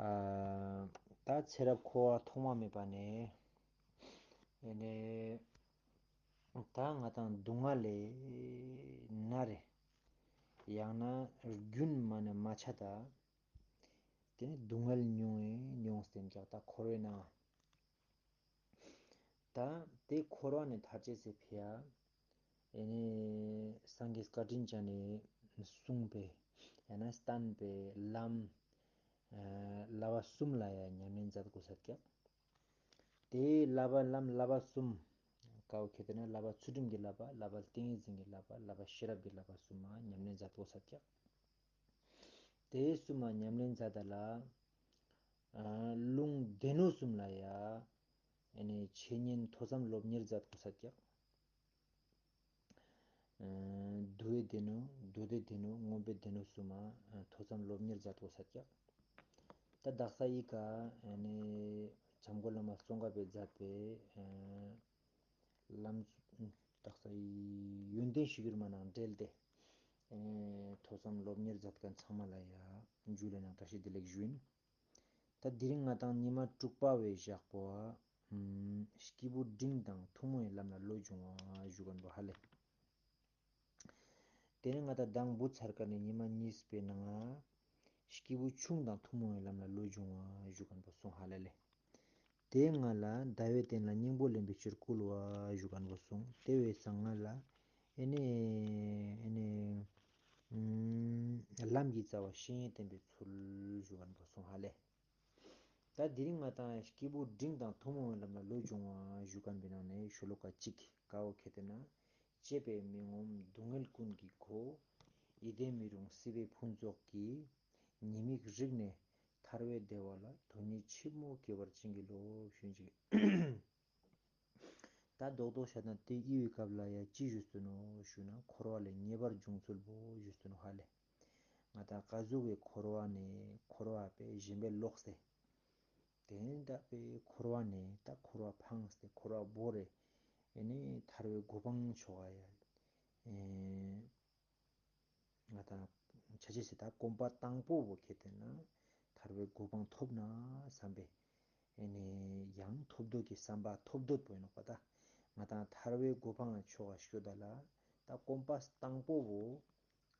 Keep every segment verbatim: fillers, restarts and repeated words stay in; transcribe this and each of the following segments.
ཨ་ད་ཚེ་རབས་འཁོར་བ་ཐོག་མ་མེད་པ་ནས་ཨེ་ནས་ད་ང་དང་སྡུག་བསྔལ་ལས་ན་རེ་ཡང་ན་རྒྱུན་མ་ནས་མ་ཆད་ད་དེ་ནས་སྡུག་བསྔལ་མྱོང་ཡིན་མྱོང་སྟེ་ཀྱག་ད་འཁོར་བའི་ནང་ད་དེ་འཁོར་བ་ནས་ཐར་ཅེས་སི་ཕི་ཡ་ཨེ་ནས་སངས་རྒྱས་བཀའ་དྲིན་ཅན་ནས་གསུངས་པའི་ཡང་ན་བསྟན་པའི་ལམ་ཨ་བསླབ་པ་གསུམ་ལ་ཡང་ཉམས་ལེན་མཛད་དགོས་ས་ཀྱག་དེའི་བསླབ་པ་ལམ་བསླབ་པ་གསུམ། ཀ་བོ་ཁྱེར་ཏེ་ན་བསླབ་པ་ཚུལ་ཁྲིམས་ཀྱི་བསླབ་པ། བསླབ་པ་ཏིང་ངེ་འཛིན་གྱི་བསླབ་པ། བསླབ་པ་ཤེས་རབ་ཀྱི་བསླབ་པ་གསུམ་མ་ཉམས་ལེན་མཛད་དགོས་ས་ཀྱག་དེ་གསུམ་མ་ཉམས་ལེན་མཛད་ད་ལ། ཨ་ལུང་སྡེ་སྣོད་གསུམ་ལ་ཡ། ཨེ་ནས་འཆད་ཉན་ཐོས་བསམ་སློབ་གཉེར་མཛད་དགོས་ས་ཀྱག་ཨ་བསྡུ་བའི་སྡེ་སྣོད། མདོ་སྡེ་སྡེ་སྣོད། མངོན་པའི་སྡེ་སྣོད་གསུམ་མ་ཨ་ཐོས་བསམ་སློབ་གཉེར་མཛད་དགོས་ས་ཀྱག་ད་དག་ས་ཡི་ག་ཨ་ནི་བྱམས་མགོན་བླ་མ་ཙོང་ཁ་པས་མཛད་པའི་ཨ་ལམ་དག་ས་ཡི་ཡོན་ཏན་གཞིར་གྱུར་མ་ནང་འབྲེལ་ཏེ་ཨ་ཐོས་བསམ་སློབ་གཉེར་མཛད་མཁན་ཚང་མ་ལ་ཡ་འཇུ་ལེ་ནང་བཀྲ་ཤིས་བདེ་ལེགས་ཞུ་ཡིན། ད་དེ་རིང་ང་དང་ཉི་མ་དྲུག་པ་བའི་ཞག་པོ་ཨ་སྐྱེས་བུ་འབྲིང་དང་ཐུན་མོང་བའི་ལམ་ལ་བློ་སྦྱོང་བ་ཞུ་མཁན་པོ་ཧ་ལེ། དེ་ནས་ང་དང་མདང་བུ་ཚར་ཀ་ནས་ཉི་མ་གཉིས་པའི་ནང་ང་སྐྱེས་བུ་ཆུང་དང་ཐུན་མོང་བའི་ལམ་ལ་བློ་སྦྱོང་བ་ཞུ་མཁན་པོ་སོང་ཧ་ལ་ལེ། དེ་ང་ལ་ཟླ་བའི་སྟེང་ལ་སྙིང་པོ་ལེན་པའི་ཕྱིར་བསྐུལ་བ་ཞུ་མཁན་པོ་སོང་། དེ་བས་སང་ང་ལ་ཨེ་ནས་ཨེ་ནས་ལམ་གྱི་རྩ་བ་བཤེས་གཉེན་བསྟེན་པའི་ཚུལ་ཞུ་མཁན་པོ་སོང་ཧ་ལེ། ད་དེ་རིང་ང་དང་སྐྱེས་བུ་འབྲིང་དང་ཐུན་མོང་བའི་ལམ་ལ་བློ་སྦྱོང་བ་ཞུ་མཁན་པོའི་ནང་ནས་ཤོ་ལོ་ཀ་གཅིག་ཀ་བོ་ཁྱེར་ཏེ་ན། གཅེས་པའི་མི་ངོམས་སྡུག་བསྔལ་ཀུན་གྱི་སྒོ། ཡིད་བརྟན་མི་རུང་སྲིད་པའི་ཕུན་ཚོགས་ཀྱི། ཉེས་དམིགས་རིག་ནས་ཐར་པའི་བདེ་བ་ལ། དོན་གཉིས་ཆེན་མོ་སྐྱེ་བར་བྱིན་གྱིས་རློབས། ཞུ་ཅིག་ད་རྡོག་རྡོག་བཤད་ན་དེ་འི་བོའི་སྐབས་ལ་ཡ་ཅི་ཞུས་ཏེ་ནོག་ཞུ་ན་འཁོར་བ་ལས་ངེས་པར་འབྱུང་ཚུལ་པོ་ཞུས་ཏེ་ནོག་ཧ་ལེ། ང་དང་ཀ་ཟུག་གི་འཁོར་བ་ནས་འཁོར་བ་པའི་ཞེན་པའི་ལོག་སྟེ། དེ་ནས་ད་པའི་འཁོར་བ་ནས་ད་འཁོར་བ་ཕངས་ཏེ་འཁོར་བ་བོར་རེ། ཨེ་ནས་ཐར་བའི་གོ་འཕང་ཆོག་ག་ཡ། ཨེ་ང་དང་ཆ་ཅེས་སི་ད་གོམ་པ་དང་པོ་བོ་ཁྱེར་ཏེ་ན་ཐར་བའི་གོ་འཕང་ཐོབ་ན་བསམ་པའི་ཨེ་ནས་ཡང་ཐོབ་འདོད་ཀྱི་བསམ་པ་ཐོབ་འདོད་པོ་ཨིན་ནོག་པ། ད་ང་དང་ཐར་བའི་གོ་འཕང་ཆོག་ག་སྐྱོད་ད་ལ་ད་གོམ་པ་དང་པོ་བོ་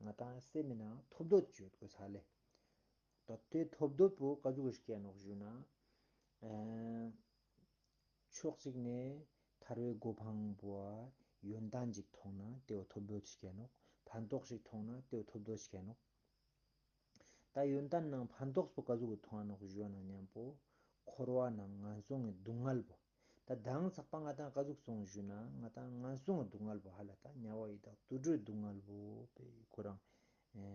ང་དང་སེམས་མི་ནང་ཐོབ་འདོད་ཅིག་ཡོད་དགོས་ས་ལེ། ད་དེ་ཐོབ་འདོད་པོ་ཀ་ཟུག་གི་སྐྱེ་ནོག་ཞུ་ན། ཨ་ཕྱོགས་གཅིག་ནས་ཐར་བའི་གོ་འཕང་བོ་ཡོན་ཏན་ཅིག་མཐོང་ན་དེ་བོ་ཐོབ་འདོད་ཅིག་སྐྱེ་ནོག་ཕན་ཐོགས་ཤིག་མཐོང་ན་དེ་བོ་ཐོབ་འདོད་ཅིག་སྐྱེ་ནོག་ད་ཡོན་ཏན་ནང་ཕན་ཐོགས་པོ་ཀ་ཟུག་གི་མཐོང་ང་ནོག་ཞུ་ན་མཉམ་པོ་འཁོར་བ་ནང་ངན་སོང་གི་སྡུག་བསྔལ་བོ། ད་མདང་ཚག་པ་ང་དང་ཀ་ཟུག་སོང་ཞུ་ན་ང་དང་ངན་སོང་གི་སྡུག་བསྔལ་བོ་ཧ་ལ་ད་དམྱལ་བ་ཡི་དྭགས་དུད་འགྲོའི་སྡུག་བསྔལ་བོ་པེ་ཁོ་རང་ཨེ་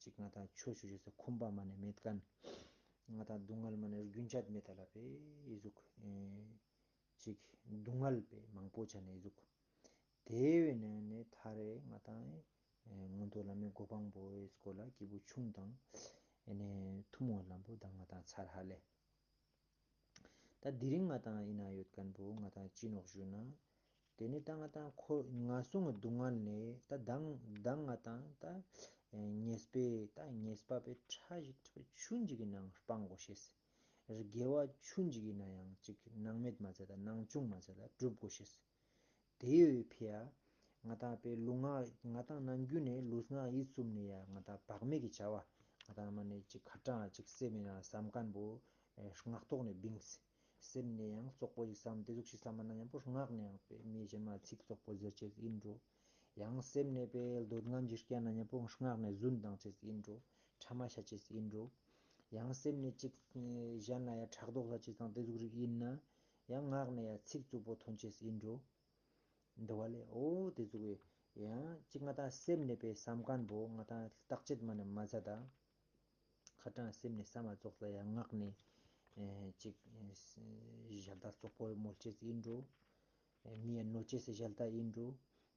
ཅིག་ང་དང་ཆོས་ཞུ་ཅེས་སི་ཁོམ་པ་མ་ནེ་མེད་མཁན། ང་དང་སྡུག་བསྔལ་མ་ནེ་རྒྱུན་ཆད་མེད་ད་ལ་པེ་ཨི་ཟུག་ཨེ་ཅིག་སྡུག་བསྔལ་པེ་མང་པོ་ཆ་ནེ་ཨི་ཟུག་དེ་བས་ནས་ནས་ཐར་རེ་ང་དང་ཨེ་མངོན་མཐོ་ལམ་མི་གོ་འཕང་བོའི་སྐོར་ལ་སྐྱེས་བུ་ཆུང་དང་ཨེ་ནས་ཐུན་མོང་ལམ་བོ་དང་ང་དང་ཚར་ཧ་ལེ། ད་དེ་རིང་ང་དང་ཨི་ན་ཡོད་མཁན་བོ་ང་དང་ཅི་ནོག་ཞུ་ན། དེ་ནས་ད་ང་དང་ཁོ་ངན་སོང་གི་སྡུག་བསྔལ་ནས་ད་མདང་མདང་ང་དང་ད་ཨེ་ཉེས་པའི་ད་ཉེས་པ་པེ་ཕྲ་ཞིག་ཕྲ་ཆུན་ཅིག་གི་ནང་སྤང་དགོས་ཤེས། དགེ་བ་ཆུན་ཅིག་ཡིན་ན་ཡང་ཅིག་སྣང་མེད་མ་མཛད་ད་སྣང་ཆུང་མ་མཛད་ད་སྒྲུབ་དགོས་ཤེས། དེ་ཡོད་ཕི་ཡ། ང་དང་པེ་ལུས་ངག་ང་དང་ནམ་རྒྱུན་ནས་ལུས་ངག་ཡིད་གསུམ་ནས་ཡ་ང་དང་བག་མེད་ཀྱི་བྱ་བ། ང་དང་མ་ནེ་ཅིག་ཁ་ཏང་ཅིག་སེམས་ནང་བསམ་མཁན་བོ་ཨེ་ངག་ཐོག་ནས་བིངས། སེམས་ནས་ཡང་རྩོག་པོ་ཞིག་བསམ་དེ་ཟུག་ཞིག་བསམ་མ་ན་མཉམ་པོ་ངག་ནས་ཡང་པེ་མི་གཞན་མ་ཚིག་རྩོག་པོ་ཟེར་ཅེས་ཨིན་འགྲོ། ཡང་སེམས་ནས་པེ་འདོད་རྔམ་ཞིག་སྐྱེས་ན་མཉམ་པོ་ངག་ནས་རྫུན་བཏང་ཅེས་ཨིན་འགྲོ། ཕྲ་མ་བཤད་ཅེས་ཨིན་འགྲོ། ཡང་སེམས་ནས་ཅིག་ཨེ་གཞན་ལ་ཡང་ཕྲག་དོག་ལ་ཅིག་དང་དེ་ཟུག་རིགས་ཨིན་ན། ཡང་ངག་ནས་ཡང་ཚིག་རྩུབ་པོ་ཐོན་ཅེས་ཨིན་འགྲོ། འདི་བ་ལས་འོ་དེ་ཟུག་གི་ཡང་ཅིག་ང་དང་སེམས་ནས་པེ་བསམ་མཁན་བོ་ང་དང་བརྟག་དཔྱད་མ་ནེ་མ་མཛད་ད། ཁ་ཏང་སེམས་ནས་བསམ་མ་ཙོགས་ལ་ཡང་ངག་ནས་ཨེ་ཅིག་ཨེ་ཞལ་ཏ་རྩོག་པོ་མོལ་ཅེས་ཨིན་འགྲོ། ཨེ་མི་ཡ་གནོད་ཅེས་སི་ཞལ་ཏ་ཨིན་འགྲོ།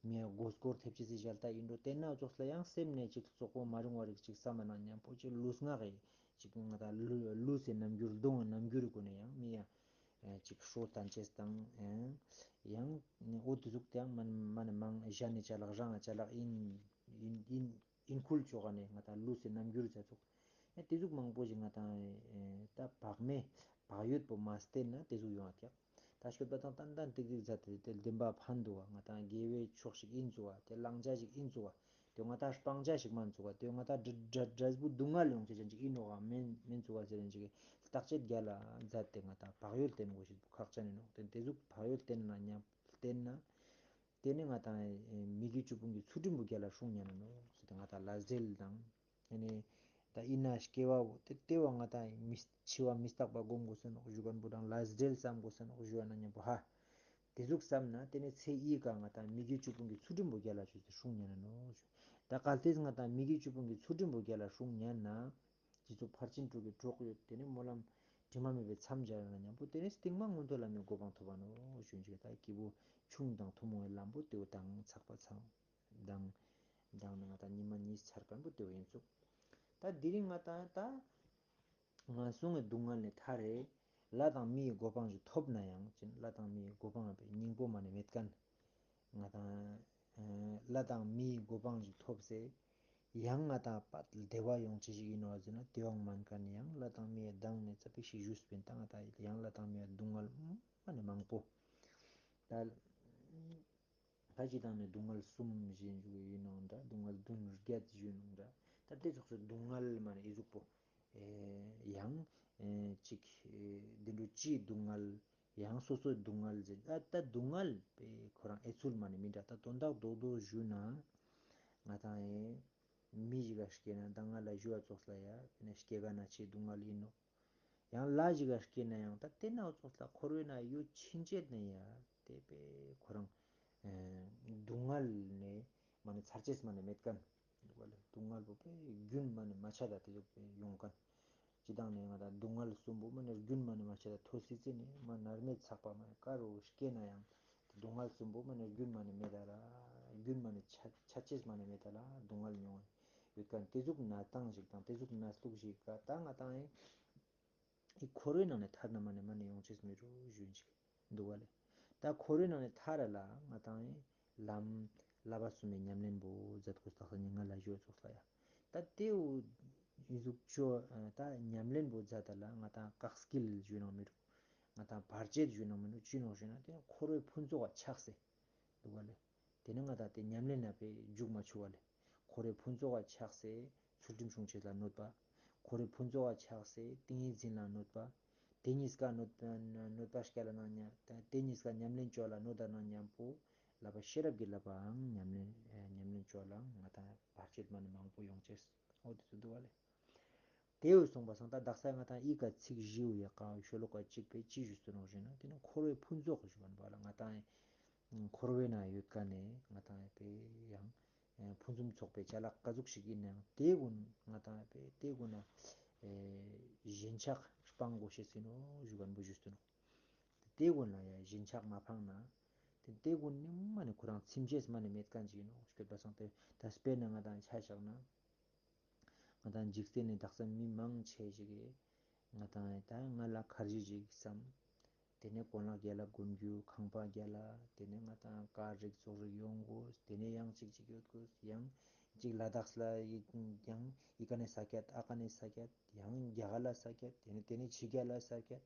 མི་ཡ་མགོ་སྐོར་ཐེབས་ཅེས་སི་ཞལ་ཏ་ཨིན་འགྲོ། དེ་ན་ཙོགས་ལ་ཡང་སེམས་ནས་ཅིག་རྩོག་པོ་མ་རུང་བ་རིགས་ཅིག་བསམ་མ་ན་མཉམ་པོ་ཅིག་ལུས་ངག་གི་ཅིག་ང་དང་ལུས་ལུས་སི་རྣམ་འགྱུར་གདོང་གི་རྣམ་འགྱུར་གི་སྒོ་ནས་ཡང་མི་ཡ་ཨེ་ཅིག་ཧྲོ་བཏང་ཅེས་དང་ཨེ་ཡང་འོ་དེ་ཟུག་དེ་ཡང་མ་མ་ནེ་མང་གཞན་ནི་ཅ་ལག་རང་ཅ་ལག་ཨིན་ཨིན་ཨིན་ཨིན་ཁུལ་ཅོ་ག་ནས་ང་དང་ལུས་སི་རྣམ་འགྱུར་ཅ་ཙོགས་ཨེ་དེ་ ཟུག་མང་པོ་ཞིག་ང་དང་ཨེ་ད་བག་མེད་བག་ཡོད་པོ་མ་བསྟེན་ན་དེ་ཟུག་ཡོང་བ་ཀྱག། ད་སྐྱོད་པ་དང་ཏན་ཏན་ཏིག་ཏིག་མཛད་དེ་དེ་བདེན་པ་ཕན་འདུག་བ། ང་དང་དགེ་བའི་ཕྱོགས་ཤིག་ཡིན་ཚུག་བ། དེ་བླང་བྱ་ཞིག་ཡིན་ཚུག་བ། དེ་ང་དང་སྤང་བྱ་ཞིག་མན་ཚུག་བ། དེ་ང་དང་འབྲས་བུ་སྡུག་བསྔལ་ཡོང་ཆེ་ཅན་ཅིག་ཡིན་ནོག་ག་མིན་མིན་ཚུག་བ་ཟེར་ཅིག་བརྟག་དཔྱད་རྒྱལ་ལ་མཛད་དེ་ང་དང་བག་ཡོད་བསྟེན་དགོས་ཤེས་པོ་ཁག་ཅན་ཡིན་ནོག། དེ་དེ་ཟུག་བག་ཡོད་བསྟེན་ན་མཉམ་བསྟེན་ན། དེ་ནི་ང་དང་མི་དགེ་བཅུ་སྤོང་གི་ཚུལ་ཁྲིམས་པོ་རྒྱལ་ལ་སྲུང་ཉན་ནོག་ཟེར་ཏེ་ང་དང་ལས་འབྲེལ་དང་། ཨེ་ནི་ད་ཡིན་ན་སྐྱེ་བ་བོ་དེ་ལྟེ་བ་ང་དང་མི་འཆི་བ་མི་རྟག་པ་སྒོམ་དགོས་ས་ནོག་ཞུ་མཁན་པོ་དང་ལས་འབྲེལ་བསམ་དགོས་ས་ནོག་ཞུ་བ་ན་མཉམ་པོ་ཧ། དེ་ཟུག་བསམ་ན་དེ་ནི་ཚེ་འི་ཀ་ང་དང་མི་དགེ་བཅུ་སྤོང་གི་ཚུལ་ཁྲིམས་པོ་རྒྱལ་ལ་ཆུ་ཚོད་སྲུང་ཉན་ནོག་ཞུ། ད་གལ་ཏེ་ང་དང་མི་དགེ་བཅུ་སྤོང་གི་ཚུལ་ཁྲིམས་པོ་རྒྱལ་ལ་སྲུང་ཉན་ན། རྗེས་ཚོགས་ཕར་ཕྱིན་དྲུག་གི་གྲོགས་ཡོད། དེ་ནི་སྨོན་ལམ་དྲི་མ་མེད་པའི་མཚམས་སྦྱར་ན་མཉམ་པོ་དེ་ནི་སྟིང་མ་མངོན་མཐོ་ལ་མི་གོ་འཕང་ཐོབ་པ་ནོག་ཞུ་ཅིག། ད་སྐྱེས་བུ་ཆུང་དང་ཐུན་མོང་བའི་ལམ་པོ་དེ་བོ་དང་ཚགས་པ་ཚང་དང་དང་ནི་ང་དང་ཉི་མ་གཉིས་ཚར་མཁན་པོ་དེ་བོ་ཡིན་ཚུག། ད་དེ་རིང་ང་དང་ད་ང་གསུང་གི་སྡུག་བསྔལ་ནི་ཐར་རེ། ལྷ་དང་མིའི་གོ་འཕང་ཞིག་ཐོབ་ན་ཡང་ཅིན་ལྷ་དང་མིའི་གོ་འཕང་བའི་སྙིང་པོ་མ་ནི་མེད་མཁན། ང་དང་ལྷ་དང་མིའི་གོ་འཕང་ཞིག་ཐོབ་སེ། ཡང་ང་དང་བདེ་བ་ཡོང་ཅེས་ཞིག་ཡིན་ནོག་ཟེར་ན་དེ་བོ་མན་མཁན། ཡང་ལྷ་དང་མིའི་གདངས་ནི་ཙ་པིག་ཞིག་ཞུས་པིན། ད་ང་དང་ཡང་ལྷ་དང་མིའི་སྡུག་བསྔལ་མ་ནི་མང་པོ། ད་ཕ་ཅི་དང་ནི་སྡུག་བསྔལ་གསུམ་ཞིག་ཞུ་ཡིན་ནོག་འདྲ། སྡུག་བསྔལ་བདུན་བརྒྱད་ཞུ་ཡིན་ནོག་འདྲ། ད་དེ་ཙོགས་སུ་སྡུག་བསྔལ་མ་ནི་ཨི་ཟུག་པོ། ཨེ་ཡང་ཨེ་ཅིག་ཨེ་བདེ་འགྲོ་སྤྱིའི་སྡུག་བསྔལ། ཡང་སོ་སོའི་སྡུག་བསྔལ་ཟེར། ད་ད་སྡུག་བསྔལ་པའི་ཁོ་རང་ཨེ་ཚུལ་མ་ནི་མི་འདྲ། ད་དོན་དག་རྡོག་རྡོག་ཞུས་ན། ང་དང་ཨེ་མི་ཞིག་ག་སྐྱེས་ན་ད་ང་ལ་ཞུ་བ་ཙོགས་ལ་ཡ་ཨེ་ན་སྐྱེ་རྒ་ན་འཆིའི་སྡུག་བསྔལ་ཡིན་ནོག། ཡང་ལྷ་ཞིག་ག་སྐྱེས་ན་ཡང་ད་དེ་ན་ཙོགས་ལ་འཁོར་བའི་ནང་ཡོད་ཕྱིན་ཆད་ནས་ཡ་དེ་པའི་ཁོ་རང་ཨེ་སྡུག་བསྔལ་ནས་མ་ནི་ཚར་ཅེས་མ་ནི་མེད་མཁན། འདུག་པ་ལེ། སྡུག་བསྔལ་པོ་པའི་རྒྱུན་མ་ནི་མ་ཆད་ད་དེ་ཟུག་པའི་ཡོང་མཁན། སྤྱི་བཏང་ནས་ང་དང་སྡུག་བསྔལ་གསུམ་པོ་མ་ནི་རྒྱུན་མ་ནི་མ་ཆད་ད་ཐོ་སི་ཙི་ནས་མ་མནར་མེད་ཚགས་པ་མ་ནི་དཀར་རོ་སྐྱེས་ན་ཡང་། སྡུག་བསྔལ་གསུམ་པོ་མ་ནི་རྒྱུན་མ་ནི་མེད་ད་ལ། རྒྱུན་མ་ནི་ཆད་ཆད་ཅེས་མ་ནི་མེད་ད་ལ། སྡུག་བསྔལ་མྱོང་ཡོད་མཁན་དེ་ཟུག་གནས་སྟངས་ཤིག་དང་དེ་ཟུག་གནས་ལུགས་ཤིག་ག་ད་ང་དང་ཨེ་འཁོར་བའི་ནང་ནས་ཐར་ན་མ་ནི་མ་ནི་ཡོང་ཅེས་མི་རུ་ཞུ་ཅིག་འདུག་པ་ལེ། ད་འཁོར་བའི་ནང་ནས་ཐར་ར་ལ་ང་དང་ཨེ་ལམ་བསླབ་པ་གསུམ་པའི་ཉམས་ལེན་པོ་མཛད་དགོས་ད་ཁ་ཉིན་ང་ལ་ཞུ་ཙོགས་ལ་ཡ། ད་དེ་བོ་ཨི་ཟུག་ཅོ་ད་ཉམས་ལེན་པོ་མཛད་ད་ལ་ང་དང་བཀག་སྐིལ་ཞུ་ནང་མི་རུ། ང་དང་བར་ཆད་ཞུ་ནང་མི་རུ་ཅི་ནོག་ཞུ་ན་དེ་འཁོར་བའི་ཕུན་ཚོགས་པ་ཆགས་སེ། འདུག་པ་ལེ། དེ་ནི་ང་དང་དེ་ཉམས་ལེན་ལ་པའི་འཇུག་མ་ཆུག་པ་ལེ། འཁོར་བའི་ཕུན་ཚོགས་པ་ཆགས་སེ་ཚུལ་ཁྲིམས་སྲུང་ཅེས་ལ་གནོད་པ། འཁོར་བའི་ཕུན་ཚོགས་པ་ཆགས་སེ་ཏིང་ངེ་འཛིན་ལ་གནོད་པ། དེ་གཉིས་ཀ་གནོད་པ་གནོད་པ་སྐྱལ་ལ་ན་མཉམ་དེ་གཉིས་ཀ་ཉམས་ལེན་ཅོ་ལ་གནོད་ད་ན་མཉམ་པོ་ལ་པ་ཤེས་རབ་ཀྱི་ལ་པའང་ཉམས་ལེན་ཉམས་ལེན་ཅོ་ལའང་ང་དང་བར་ཆད་མ་ནི་མང་པོ་ཡོང་ཅེས་འོ་དེ་ཚོ་འདུག་པ་ལེ། དེའུ་གསུངས་པ་སང་ད་དག་ས་ང་དང་ཨི་ཀ་ཚིག་བཞིའུ་ཡ་ཀ་ཤོ་ལོ་ཀ་གཅིག་པའི་ཅི་ཞུས་སུ་ནོག་ཞུ་ན་དེ་ནི་འཁོར་བའི་ཕུན་ཚོགས་ཞུ་བ་ལ་ང་དང་འཁོར་བའི་ནང་ཡོད་ཀ་ནས་ང་དང་པའི་ཡང་ཕུན་སུམ་ཚོགས་པའི་ཅ་ལག་ག་ཟུག་ཞིག་ཡིན་ནའང་དེ་ཀུན་ང་དང་པའི་དེ་ཀུན་ན་ཞེན་ཆགས་སྤང་དགོས་ཤེས་ཡིན་ནོག་ཞུ་བ་ནི་བོ་ཞུས་སུ་ནོག། དེ་ཀུན་ལ་ཡ་ཞེན་ཆགས་མ་སྤངས་ན་དེ་དེ་ཀུན་ནི་མ་ནི་ཁོ་རང་ཚིམ་ཅེས་མ་ནི་མེད་མཁན་ཅིག་ཡིན་ནོག་ཞུས་པ་སང་དེ་ད་དཔེར་ན་ང་དང་ཆ་བཞག་ན། ང་དང་འཇིག་རྟེན་ནི་དག་ས་མི་མང་ཆེ་ཞིག་གིས་ང་དང་ད་ང་ལ་ཁར་ཇི་ཅིག་བསམ། དེ་ནས་གོན་ལག་རྒྱལ་ལ་གོན་རྒྱུ་ཁང་པ་རྒྱལ་ལ་དེ་ནས་ང་དང་དཀར་རིགས་ཙོགས་རིགས་ཡོང་དགོས། དེ་ནས་ཡང་ཅིག་ཅིག་ཡོད་དགོས། ཡང་ཅིག་ལ་དྭགས་ལ་ཡང་ཨི་ཀ་ནས་ས་ཀྱད་ཨ་ཀ་ནས་ས་ཀྱད་ཡང་རྒྱ་གར་ལ་ས་ཀྱད་དེ་ནས་དེ་ནས་ཕྱི་རྒྱལ་ལ་ས་ཀྱད།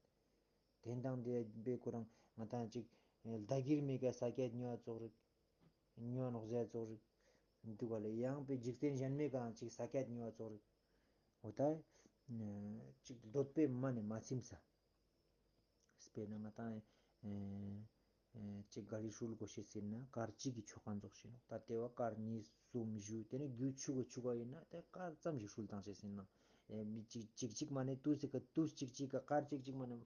དེ་དང་དེ་བའི་ཁོ་རང་ང་དང་ཅིག་ལྡ་གིར་མི་ཀ་ས་ཀྱད་ཉོ་བ་ཙོགས་རིགས། ཉོ་ནོག་ཟེར་ཙོགས་རིགས། འདུག་པ་ལེ། ཡང་པའི་འཇིག་རྟེན་གཞན་མི་ཀའང་ཅིག་ས་ཀྱད་ཉོ་བ་ཙོགས་རིགས། འོ་ད། ཅིག་འདོད་པའི་མ་ནི་མ་ཚིམ་ས། དཔེར་ན་ང་དང་ཅིག་ག་རི་ཧྲུལ་དགོས་ཤེས་ཟེར་ན་དཀར་གཅིག་གི་ཆོ་ག་ཙོགས་ཤིག་ནོག། ད་དེ་བ་དཀར་གཉིས་གསུམ་བཞི་དེ་ནས་རྒྱུ་ཆུ་གི་ཆུ་ག་ཡིན་ན་དེ་དཀར་ཙམ་ཞིག་ཧྲུལ་བཏང་ཅེས་ཟེར་ན། མི་གཅིག་གཅིག་གཅིག་མ་ནི་དུས་ཅིག་ག་དུས་གཅིག་གཅིག་ག་དཀར་གཅིག་གཅིག་མ་ནི།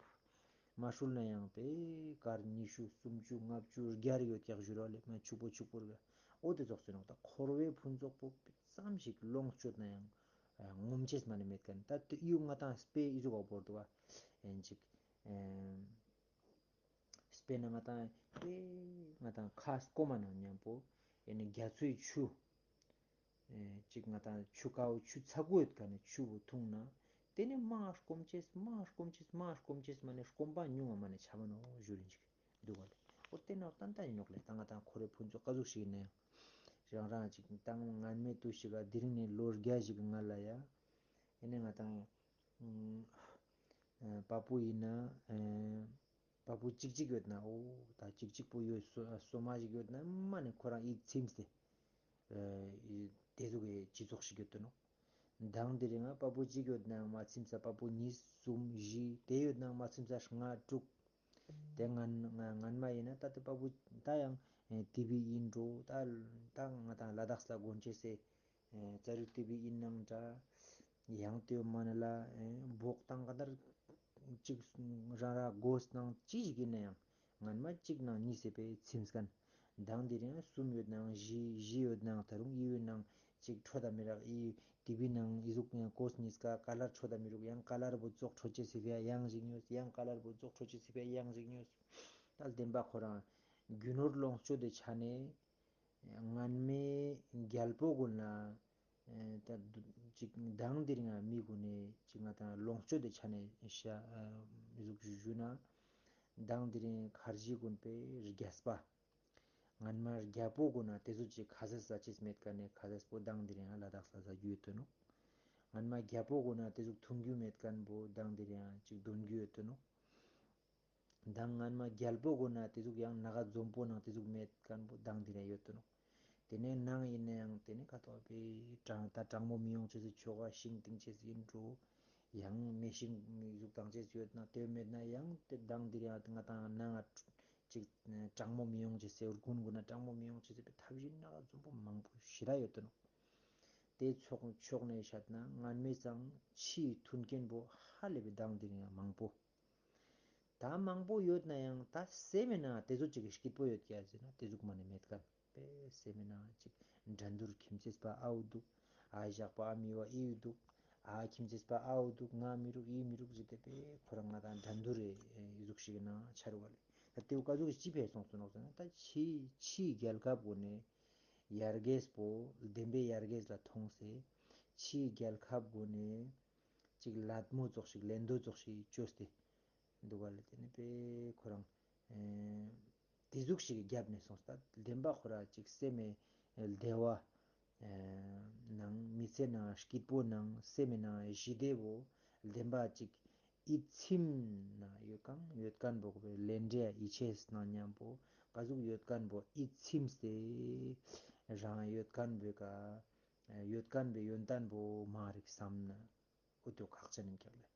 མ་ཧྲུལ་ན་ཡང་པའི་དཀར་ཉི་ཤུ་སུམ་ཅུ་ལྔ་བཅུ་བརྒྱ་རེ་ཡོད་ཀྱག་ཞུ་རོགས་ལེ། ང་ཕྱུག་པོ་ཕྱུག་པོ་རེ། འོ་དེ་ཙོགས་སུ་ནོག། ད་འཁོར་བའི་ཕུན་ཚོགས་པོ་ཙམ་ཞིག་ལོངས་སྤྱོད་ན་ཡང་ངོམས་ཅེས་མ་ནི་མེད་མཁན། ད་དེ་ཡུ་ང་དང་དཔེ་ཨི་ཟུག་ག་བོར་འདུག་པ། ཨེན་ཅིག་ཨེ་དཔེར་ན་ང་དང་དཔེ་ང་དང་ཁ་སྐོམ་མ་ནང་མཉམ་པོ་ཨེ་ནི་རྒྱ་མཚོའི་ཆུ། ཨེ་ཅིག་ང་དང་ཆུ་ཁའུ་ཆུ་ཚ་གུ་ཡོད་ཀ་ནས་ཆུ་བོ་འཐུང་ན། དེ་ནི་མ་སྐོམ་ཅེས་མ་སྐོམ་ཅེས་མ་སྐོམ་ཅེས་མ་ནི་སྐོམ་པ་ཉུང་བ་མ་ནི་ཆ་མ་ནོག་ཞུ་རིན་ཅིག་འདུག་པ་ལེ། འོ་དེ་ནོག་ཏན་ཏན་ཡིན་ནོག་ལེ། ད་ང་དང་འཁོར་བའི་ཕུན་ཚོགས་ག་ཟུག་ཞིག་ཡིན་ན་ཡང་། རང་རང་ཅིག་ད་ངན་མེད་དུ་ཞིག་ག་དེ་རིང་ནས་ལོ་བརྒྱ་ཞིག་གི་ང་ལ་ཡ། ཨེ་ནེ་ང་དང་ཨ་པ་པོ་ཨིན་ན་ཨ་པ་པོ་ཅིག་ཅིག་ཡོད་ན་འོ་ད་ཅིག་ཅིག་པོ་ཡོད་སོ་སོ་མ་ཞིག་ཡོད་ན་མ་ནེ་ཁོ་རང་ཨིད་ཚིམས་ཏེ་ཨ་ཨི་ཏེ་ཟུག་གི་སྤྱི་ཚོགས་ཤིག་ཡོད་དོ་ནོག། མདང་དེ་རིང་ང་པ་པོ་གཅིག་ཡོད་ནའང་མ་ཚིམས་ས་པ་པོ་གཉིས་གསུམ་བཞི་དེ་ཡོད་ནའང་མ་ཚིམས་ས་ལྔ་དྲུག། དེ་ང་ང་སྔན་མ་ཡིན་ན་ད་དེ་པ་པོ་ད་ཡང་ཨེ་ཏི་བི་ཡིན་འགྲོ། ད་ད་ང་དང་ལ་དྭགས་ལ་དགོན་ཆེ་སེ་ཨེ་ཙ་རི་ཏི་བི་ཡིན་ནང་འདྲ། ཡང་དེ་མ་ནེ་ལ་ཨེ་བོག་དང་ག་དར་ཅིག་རང་ར་གོས་ནང་ཅི་ཞིག་ཡིན་ན་ཡང་སྔན་མ་གཅིག་ནང་གཉིས་སེ་པའི་ཚིམས་ཁན། མདང་དེ་རིང་གསུམ་ཡོད་ནའང་བཞི་བཞི་ཡོད་ནའང་ད་རུང་ཨི་ཡོད་ནའང་ཅིག་འཕྲོད་ད་མི་རག། ཨི་ཏི་བི་ནང་ཨི་ཟུག་ཡང་གོས་གཉིས་ཀ་ཀ་ལར་འཕྲོད་ད་མི་རུག། ཡང་ཀ་ལར་བོ་ཙོགས་འཕྲོད་ཅེས་སི་ཕི་ཡ་ཡང་ཞིག་ཉོས། ཡང་ཀ་ལར་བོ་ཙོགས་འཕྲོད་ཅེས་སི་ཕི་ཡ་ཡང་ཞིག་ཉོས། ད་བདེན་པ་ཁོ་རང་རྒྱུ་ནོར་ལོངས་སྤྱོད་དེ་ཆ་ནས་སྔན་མའི་རྒྱལ་པོ་གུན་ལ་ཨེ་ད་ཅིག་མདང་དེ་རིང་ང་མི་གུན་ནས་ཅིག་ང་དང་ལོངས་སྤྱོད་དེ་ཆ་ནས་ཤ་ཨ་ཟུག་ཞུ་ཞུ་ན་མདང་དེ་རིང་ཁར་ཇི་གུན་པའི་རྒྱས་པ། སྔན་མ་རྒྱལ་པོ་གུན་ན་དེ་ཟུག་ཅིག་ཁ་ཟས་ཟ་ཅེས་མེད་ཁན་ནི་ཁ་ཟས་པོ་མདང་དེ་རིང་ང་ལ་དྭགས་ལ་ཟ་རྒྱུ་ཡོད་དོ་ནོག། སྔན་མ་རྒྱལ་པོ་གུན་ན་དེ་ཟུག་འཐུང་རྒྱུ་མེད་ཁན་པོ་མདང་དེ་རིང་ང་ཅིག་འཐུང་རྒྱུ་ཡོད་དོ་ནོག། མདང་སྔན་མ་རྒྱལ་པོ་གུན་ན་དེ་ཟུག་ཡང་ནག་འཛོམས་པོ་ནང་དེ་ཟུག་མེད་ཁན་པོ་མདང་དེ་རིང་ཡོད་དོ་ནོག། དེ་ནས་ནང་ཡིན་ན་ཡང་དེ་ནས་ཁ་ཐོག་པའི་གྲང་ད་གྲང་མོ་མི་ཡོང་ཅེས་སི་ཆོ་ག་ཤིང་བཏིང་ཅེས་ཡིན་འགྲོ། ཡང་མེ་ཤིང་མི་ཟུག་བཏང་ཅེས་ཡོད་ན་དེ་མེད་ན་ཡང་དེ་མདང་དེ་རིང་ང་དང་ནང་ང་ཅིག་གྲང་མོ་མི་ཡོང་ཅེས་སི་དགུན་གུན་ན་གྲང་མོ་མི་ཡོང་ཅེས་སི་ཐབས་ཤེས་ནག་འཛོམས་པོ་མང་པོ་ཞེ་དྲག་ཡོད་དོ་ནོག། དེ་ཕྱོགས་ཕྱོགས་ནས་བཤད་ན་སྔན་མའི་ཙང་ཕྱིའི་མཐུན་རྐྱེན་པོ་ཧ་ལས་པའི་མདང་དེ་རིང་ང་མང་པོ། ད་མང་པོ་ཡོད་ན་ཡང་ད་སེམས་མེད་ན་དེ་ཟུག་ཅིག་གི་སྐྱིད་པོ་ཡོད་ཀྱག་ཟེར་ན་དེ་ཟུག་མ་ནེ་མེད་ཁན། པའི་སེམས་མེད་ན་ཅིག་འགྲན་བསྡུར་ཁྱིམ་ཚེས་པ་ཨའུ་འདུག། ཨ་ཞག་པ་ཨ་མི་བ་ཨིའུ་འདུག། ཨ་ཁྱིམ་ཚེས་པ་ཨའུ་འདུག། ང་མི་རུག་ཨི་མི་རུག་ཟེར་ཏེ་པའི་ཁོ་རང་ང་དང་འགྲན་བསྡུར་རེ་ཨེ་ཟུག་ཞིག་ན་ཆ་རུ་བ་ལེ། ད་དེའུ་ཀ་ཟུག་ཅི་ཕེ་སོང་སོང་ནོག་ཟེར་ན་ད་ཕྱི་ཕྱིའི་རྒྱལ་ཁབ་གུན་ནས་ཡར་རྒྱས་པོ་བདེན་པའི་ཡར་རྒྱས་ལ་མཐོང་སེ་ཕྱིའི་རྒྱལ་ཁབ་གུན་ནས་ཅིག་ལད་མོ་ཙོགས་ཤིག་ལེན་འདོད་ཙོགས་ཤིག་བཅོས་ཏེ་འདུག་ག་ལེ། དེ་ནི་པའི་ཁོ་རང་ཨེ་དེ་ཟུག་ཞིག་གི་རྒྱབ་ནས་སོང་ད་བདེན་པ་ཁོ་ར་ཅིག་སེམས་མེད་བདེ་བ་ཨེ་ནང་མི་ཚེ་ནང་སྐྱིད་པོ་ནང་སེམས་མེད་ནང་ཞི་བདེ་བོ་བདེན་པ་ཅིག་ཨིད་ཚིམ་ན་ཡོད་ཀང་ཡོད་ཁན་པོ་ལེ་འདྲེ་ཡིད་ཆེས་ནང་མཉམ་པོ་ག་ཟུག་ཡོད་ཁན་པོ་ཨིད་ཚིམ་སྟེ་རང་ཡོད་ཁན་པོའི་ཀ་ཡོད་ཁན་པོའི་ཡོན་ཏན་པོ་མ་རིག་བསམ་ན། འོ་དེ་ཁག་ཅན་ཡིན་ཀྱག་ལེ།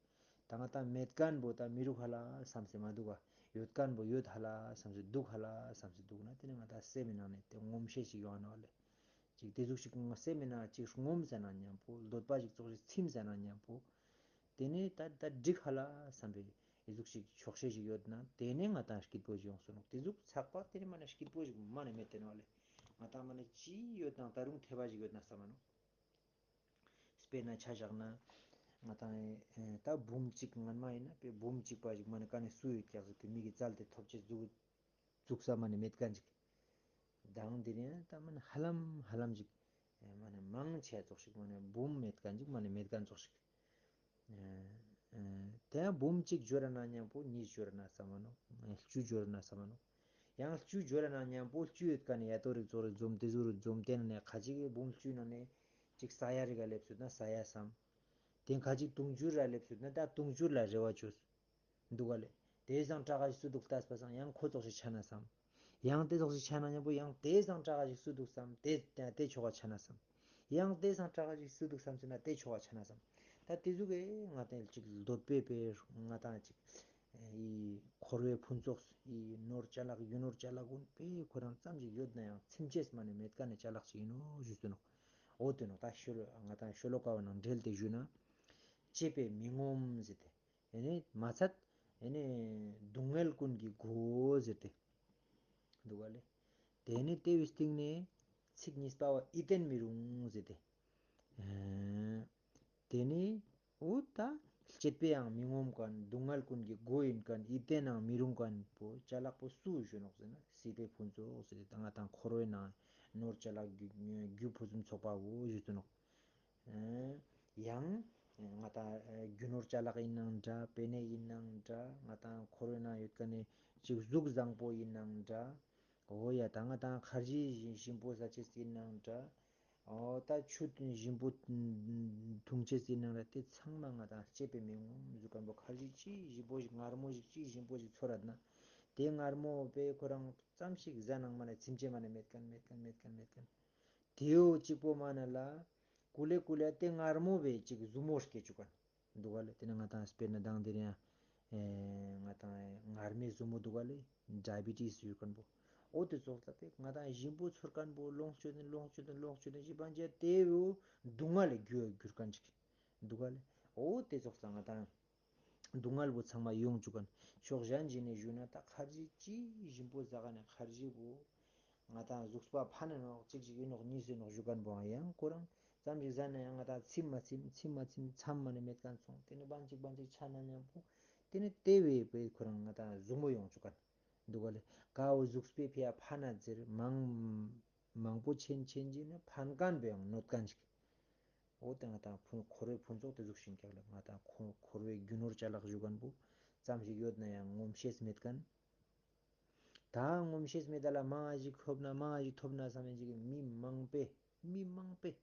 ད་ང་ད་མེད་ཁན་པོ་ད་མི་རུག་ཧ་ལ་བསམ་སེ་མ་འདུག་ག། ཡོད་ཁན་པོ་ཡོད་ཧ་ལ་བསམ་སེ་འདུག་ཧ་ལ་བསམ་སེ་འདུག་ན་དེ་ནི་ང་ད་སེམས་མི་ནང་ནས་དེ་ངོམས་ཤེས་ཤིག་ཡོང་ནོག་ལེ། ཅིག་དེ་ཟུག་ཞིག་ང་སེམས་མི་ནང་ཅིག་ངོམས་ཟེར་ན་མཉམ་པོ་འདོད་པ་ཞིག་ཙོགས་ཞིག་ཚིམ་ཟེར་ན་མཉམ་པོ། དེ་ནི་ད་ད་འགྲིག་ཧ་ལ་བསམ་པའི་དེ་ཟུག་ཞིག་ཆོག་ཤེས་ཤིག་ཡོད་ན་དེ་ནི་ང་ད་སྐྱིད་པོ་ཞིག་ཡོང་སོང་ནོག། དེ་ཟུག་ཚགས་པ་དེ་ནི་མ་ནེ་སྐྱིད་པོ་ཞིག་མ་ནེ་མེད་དེ་ནོག་ལེ། ང་ད་མ་ནེ་ཅི་ཡོད་ནང་ད་རུང་ཐེ་བ་ཞིག་ཡོད་ན་བསམ་མ་ནོག། དཔེར་ན་ཆ་བཞག་ན་ང་དང་ཨེ་ད་འབུམ་གཅིག་སྔན་མ་ཡིན་ན་དཔེ་འབུམ་གཅིག་པ་ཞིག་མ་ནེ་ཀ་ནེ་སུ་ཡོད་ཀྱག་ཟེར་ཏེ་མིག་གི་རྩལ་དེ་ཐོབ་ཅེས་ཟུག་ཟུག་ས་མ་ནེ་མེད་ཁན་ཅིག། མདང་དེ་རིང་ད་མ་ནེ་ཧ་ལམ་ཧ་ལམ་ཅིག་ཨེ་མ་ནེ་མང་ཆེ་ཙོགས་ཤིག་མ་ནེ་འབུམ་མེད་ཁན་ཅིག་མ་ནེ་མེད་ཁན་ཙོགས་ཤིག། ཨེ་ཨེ་དེ་ཡང་འབུམ་གཅིག་འབྱོར་ན་མཉམ་པོ་གཉིས་འབྱོར་ན་བསམ་མ་ནོག། ཨེ་བཅུ་འབྱོར་ན་བསམ་མ་ནོག། ཡང་བཅུ་འབྱོར་ན་མཉམ་པོ་བཅུ་ཡོད་ཁན་ནི་ཡ་ཏོ་རིག་ཙོགས་རིག་འཛོམས་དེ་ཟུག་རིག་འཛོམས་དེ་ནང་ནས་ཁ་ཅིག་གི་འབུམ་བཅུ་ནང་ནས་ཅིག་ས་ཡ་རིག་ག་སླེབས་སོང་ན་ས་ཡ་བསམ། དེ་ཁ་ཅིག་དུང་ཕྱུར་ར་སླེབས་སོང་ན་ད་དུང་ཕྱུར་ལ་རེ་བ་བཅོས། འདུག་ག་ལེ། དེ་སང་དྲག་ག་ཞིག་སུ་འདུག་ལྟས་པ་སང་ཡང་ཁོ་ཙོགས་ཤིག་ཆ་ན་བསམ། ཡང་དེ་ཙོགས་ཤིག་ཆ་ན་མཉམ་པོ་ཡང་དེ་སང་དྲག་ག་ཞིག་སུ་འདུག་བསམ་དེ་དེ་ཆོག་ག་ཆ་ན་བསམ། ཡང་དེ་སང་དྲག་ག་ཞིག་སུ་འདུག་བསམ་ཟེར་ན་དེ་ཆོག་ག་ཆ་ན་བསམ། ད་དེ་ཟུག་གི་ང་དང་ཅིག་འདོད་པའི་དཔེ་ང་དང་ཅིག་ཨི་འཁོར་བའི་ཕུན་ཚོགས་ཨི་ནོར་ཅ་ལག་ཡུལ་ནོར་ཅ་ལག་ཀུན་དཔེ་ཁོ་རང་ཙམ་ཞིག་ཡོད་ན་ཡང་ཚིམ་ཅེས་མ་ནེ་མེད་ཁན་ནི་ཅ་ལག་ཅིག་ཡིན་ནོག་ཞུས་སོ་ནོག། འོ་དེ་ནོག་ད་ཤོ་ལོ་ང་དང་ཤོ་ལོ་ཀ་བོ་ནང་འབྲེལ་ཏེ་ཞུས་ན། སྤྱད་པས་མི་ངོམས་ཟེར་ཏེ། ཨེ་ནེ་མ་ཚད་ཨེ་ནེ་སྡུག་བསྔལ་ཀུན་གྱི་སྒོ་ཟེར་ཏེ་འདུག་ག་ལེ། དེ་ནེ་དེ་བོའི་སྟེང་ནེ་ཚིག་གཉིས་པ་བ་ཡིད་བརྟན་མི་རུང་ཟེར་ཏེ། ཨེ་དེ་ནེ་འོ་ད་སྤྱད་པས་ཡང་མི་ངོམས་ཁན་སྡུག་བསྔལ་ཀུན་གྱི་སྒོ་ཡིན་ཁན་ཡིད་བརྟན་ཡང་མི་རུང་ཁན་པོ་ཅ་ལག་པོ་སུ་ཞུ་ནོག་ཟེར་ན་སྲིད་པའི་ཕུན་ཚོགས་ཟེར་ཏེ་ད་ང་དང་འཁོར་བའི་ནང་ནོར་ཅ་ལག་རྒྱུ་རྒྱུ་ཕུན་སུམ་ཚོགས་པ་བོ་ཞུ་ནོག། ཨེ་ཡང་ང་དང་ཨེ་རྒྱུ་ནོར་ཅ་ལག་ཡིན་ནང་འདྲ་པེ་ནེ་ཡིན་ནང་འདྲ་ང་དང་འཁོར་བའི་ནང་ཡོད་ཁན་ནི་ཅིག་གཟུགས་བཟང་པོ་ཡིན་ནང་འདྲ། འོ་ཡ་ད་ང་དང་ཁར་ཇི་ཞིམ་པོ་ཟ་ཅེས་ཡིན་ནང་འདྲ། འོ་ད་ཆུ་དང་ཞིམ་པོ་འཐུང་ཅེས་ཡིན་ནང་ར་དེ་ཚང་མ་ང་དང་སྤྱད་པའི་མི་ངོམ་ཟུག་གན་པོ་ཁར་ཇི་ཅི་ཞིམ་པོ་ཞིག་མངར་མོ་ཞིག་ཅི་ཞིམ་པོ་ཞིག་ཚོར་རད་ན། དེ་མངར་མོ་བོ་ཁོ་རང་ཙམ་ཞིག་ཟ་ནང་མ་ནེ་ཚིམ་ཅེས་མ་ནེ་མེད་ཁན་མེད་ཁན་མེད་ཁན་མེད་ཁན། དེའོ་གཅིག་པོ་མ་ནེ་ལ་ཀུ་ལེ་ཀུ་ལེ་དེ་མངར་མོ་བོའི་ཅིག་ཟུག་མོ་སྐྱེ་ཅུག་གན་འདུག་ག་ལེ། དེ་ནེ་ང་དང་དཔེར་ན་མདང་དེ་རིང་ཡང་ང་དང་མངར་མོའི་ཟུག་མོ་འདུག་ག་ལེ། ཌའི་བི་ཊིས་ཡོད་ཁན་པོ། འོ་དེ་ཙོགས་ལ་དཔེ་ང་དང་ཞིམ་པོ་ཚོར་ཁན་པོ་ལོངས་སྤྱོད་དེ་ལོངས་སྤྱོད་དེ་ལོངས་སྤྱོད་དེ་ཞིམ་པོ་ཅི་དེ་བོ་སྡུག་བསྔལ་ལ་འགྱུར་འགྱུར་ཁན་ཅིག་འདུག་ག་ལེ། འོ་དེ་ཙོགས་ལ་ང་དང་སྡུག་བསྔལ་བོ་ཚང་མ་ཡོང་ཅུག་གན། ཕྱོགས་གཞན་ཞིག་ནེ་ཞུས་ན་ད་ཁར་ཇི་ཅི་ཞིམ་པོ་ཟ་ག་ནེ་ཁར་ཇི་བོ་ང་དང་གཟུགས་པོ་ཕན་ནོག་ཅིག་ཅིག་ཡིན་ནོག་གཉིས་ཡིན་ནོག་ཞུ་ཁན་པོའང་ཡང་ཁོ་རང་ཙམ་ཞིག་ཟ་ན་ཡང་ང་དང་ཚིམ་མ་ཚིམ་ཚིམ་མ་ཚིམ་མཚམས་མ་ནེ་མེད་ཁན་སོང་། དེ་ནེ་བན་ཅིག་བན་ཅིག་ཆ་ན་མཉམ་པོ་དེ་ནེ་དེ་བོའི་དཔེ་ཁོ་རང་ང་དང་ཟུག་མོ་ཡོང་ཅུག་གན་འདུག་ག་ལེ། ཀ་བོ་གཟུགས་པོའི་ཕི་ཡ་ཕན་ན་ཟེར་མང་མང་པོ་ཆེན་ཆེན་ཅིག་ནེ་ཕན་ཁན་བོའང་གནོད་ཁན་ཅིག་འོ་དེ་ང་དང་ཕུན་འཁོར་བའི་ཕུན་ཚོགས་དེ་ཟུག་ཤིན་ཀྱག་ལེ། ང་དང་འཁོར་འཁོར་བའི་རྒྱུ་ནོར་ཅ་ལག་ཞུ་ཁན་པོ་ཙམ་ཞིག་ཡོད་ན་ཡང་ངོམས་ཤེས་མེད་ཁན། ད་ངོམས་ཤེས་མེད་ད་ལ་མང་ང་ཞིག་ཐོབ་ན་མང་ང་ཞིག་ཐོབ་ན་བསམ་ཡིན་ཅིག་མི་མང་པོས་མི་མང་པོས་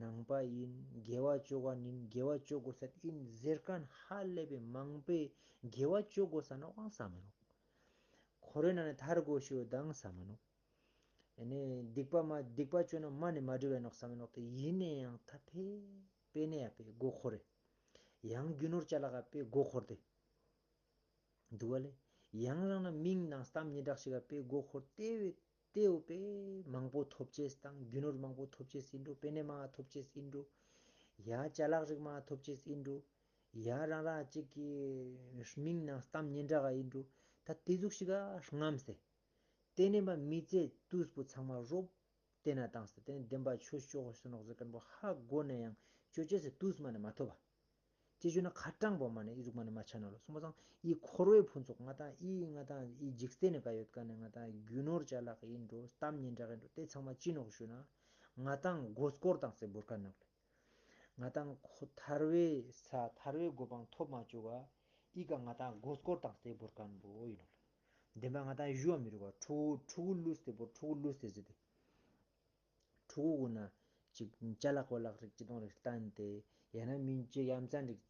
ནང་པ་ཡིན་དགེ་བ་ཅོ་ག་ནི་ཡིན་དགེ་བ་ཅོ་གོས་ས་ཡིན་ཟེར་ཁན་ཧ་ལས་པའི་མང་པོས་དགེ་བ་ཅོ་གོས་ས་ནོག་ཨང་བསམ་མི་ནོག་འཁོར་བའི་ནང་ནེ་ཐར་གོས་ཤེས་ཡོད་དང་བསམ་མི་ནོག་ཨེ་ནེ་སྡིག་པ་མ་སྡིག་པ་ཅོས་ན་མ་ནེ་མ་འགྲིག་ག་ནོག་བསམ་མི་ནོག་དེ་ཡིན་ནའང་ད་ཕེ་པེ་ནེ་ཡ་ཕེ་མགོ་འཁོར་རེ། ཡང་རྒྱུ་ནོར་ཅ་ལག་ག་ཕེ་མགོ་འཁོར་ཏེ། འདུག་ག་ལེ། ཡང་རང་ན་མིང་ནང་གཏམ་སྙན་གྲགས་ཤིག་ག་ཕེ་མགོ་འཁོར་ཏེ་བས་ཏེའོ་ཕེ་མང་པོ་ཐོབ་ཅེས་དང་རྒྱུ་ནོར་མང་པོ་ཐོབ་ཅེས་ཡིན་འགྲོ། པེ་ནེ་མང་ཐོབ་ཅེས་ཡིན་འགྲོ། ཡ་ཅ་ལག་རིགས་མང་ཐོབ་ཅེས་ཡིན་འགྲོ། ཡ་རང་རང་ཅིག་གི་མིང་ནང་གཏམ་སྙན་གྲགས་ག་ཡིན་འགྲོ། ད་དེ་ཟུག་ཤིག་ག་རྔམས་སེ། དེ་ནེ་མ་མི་ཚེ་དུས་པོ་ཚང་མ་རོབ་བསྟན་ན་བཏང་སྟེ་དེ་ནེ་བདེན་པ་ཆོས་ཅོ་གོས་ས་ནོག་ཟེར་ཁན་པོ་ཧ་གོ་ནའང་ཅོ་ཅེས་སི་དུས་མ་ནེ་མ་ཐོབ་པ། ཅི་ཞུ་ན་ཁ་གྲངས་པོ་མ་ནེ་ཨི་ཟུག་མ་ནེ་མ་ཆ་ན་ལོ། སོང་པ་སང་ཨི་འཁོར་བའི་ཕུན་ཚོགས་ང་དང་ཨི་ང་དང་ཨི་འཇིག་རྟེན་ནི་ཀ་ཡོད་ཁན་ནི་ང་དང་རྒྱུ་ནོར་ཅ་ལག་ཡིན་འགྲོ་གཏམ་སྙན་གྲགས་ཡིན་འགྲོ་དེ་ཚང་མ་ཅི་ནོག་ཞུ་ན་ང་དང་མགོ་སྐོར་བཏང་སྟེ་བོར་ཁན་ནོག་ལེ། ང་དང་ཁོ་ཐར་བའི་ས་ཐར་བའི་གོ་འཕང་ཐོབ་མ་ཅུག་ག་ཨི་ཀ་ང་དང་མགོ་སྐོར་བཏང་སྟེ་བོར་ཁན་པོ་ཡིན་ནོག་ལེ། བདེན་པ་ང་དང་ཞུ་བ་མི་རུག་ག་ཕྲུ་གུ་ཕྲུ་གུ་ལུས་ཏེ་བོར་ཕྲུ་གུ་ལུས་ཏེ་ཟེར་ཏེ། ཕྲུ་གུ་གུན་ན་ཅིག་ཅ་ལག་གོ་ལག་རིགས་ཅི་དང་རིགས་བསྟན་ཏེ་ཡང་ན་མིན་ཅིག་ཡ་མཚན་རིགས་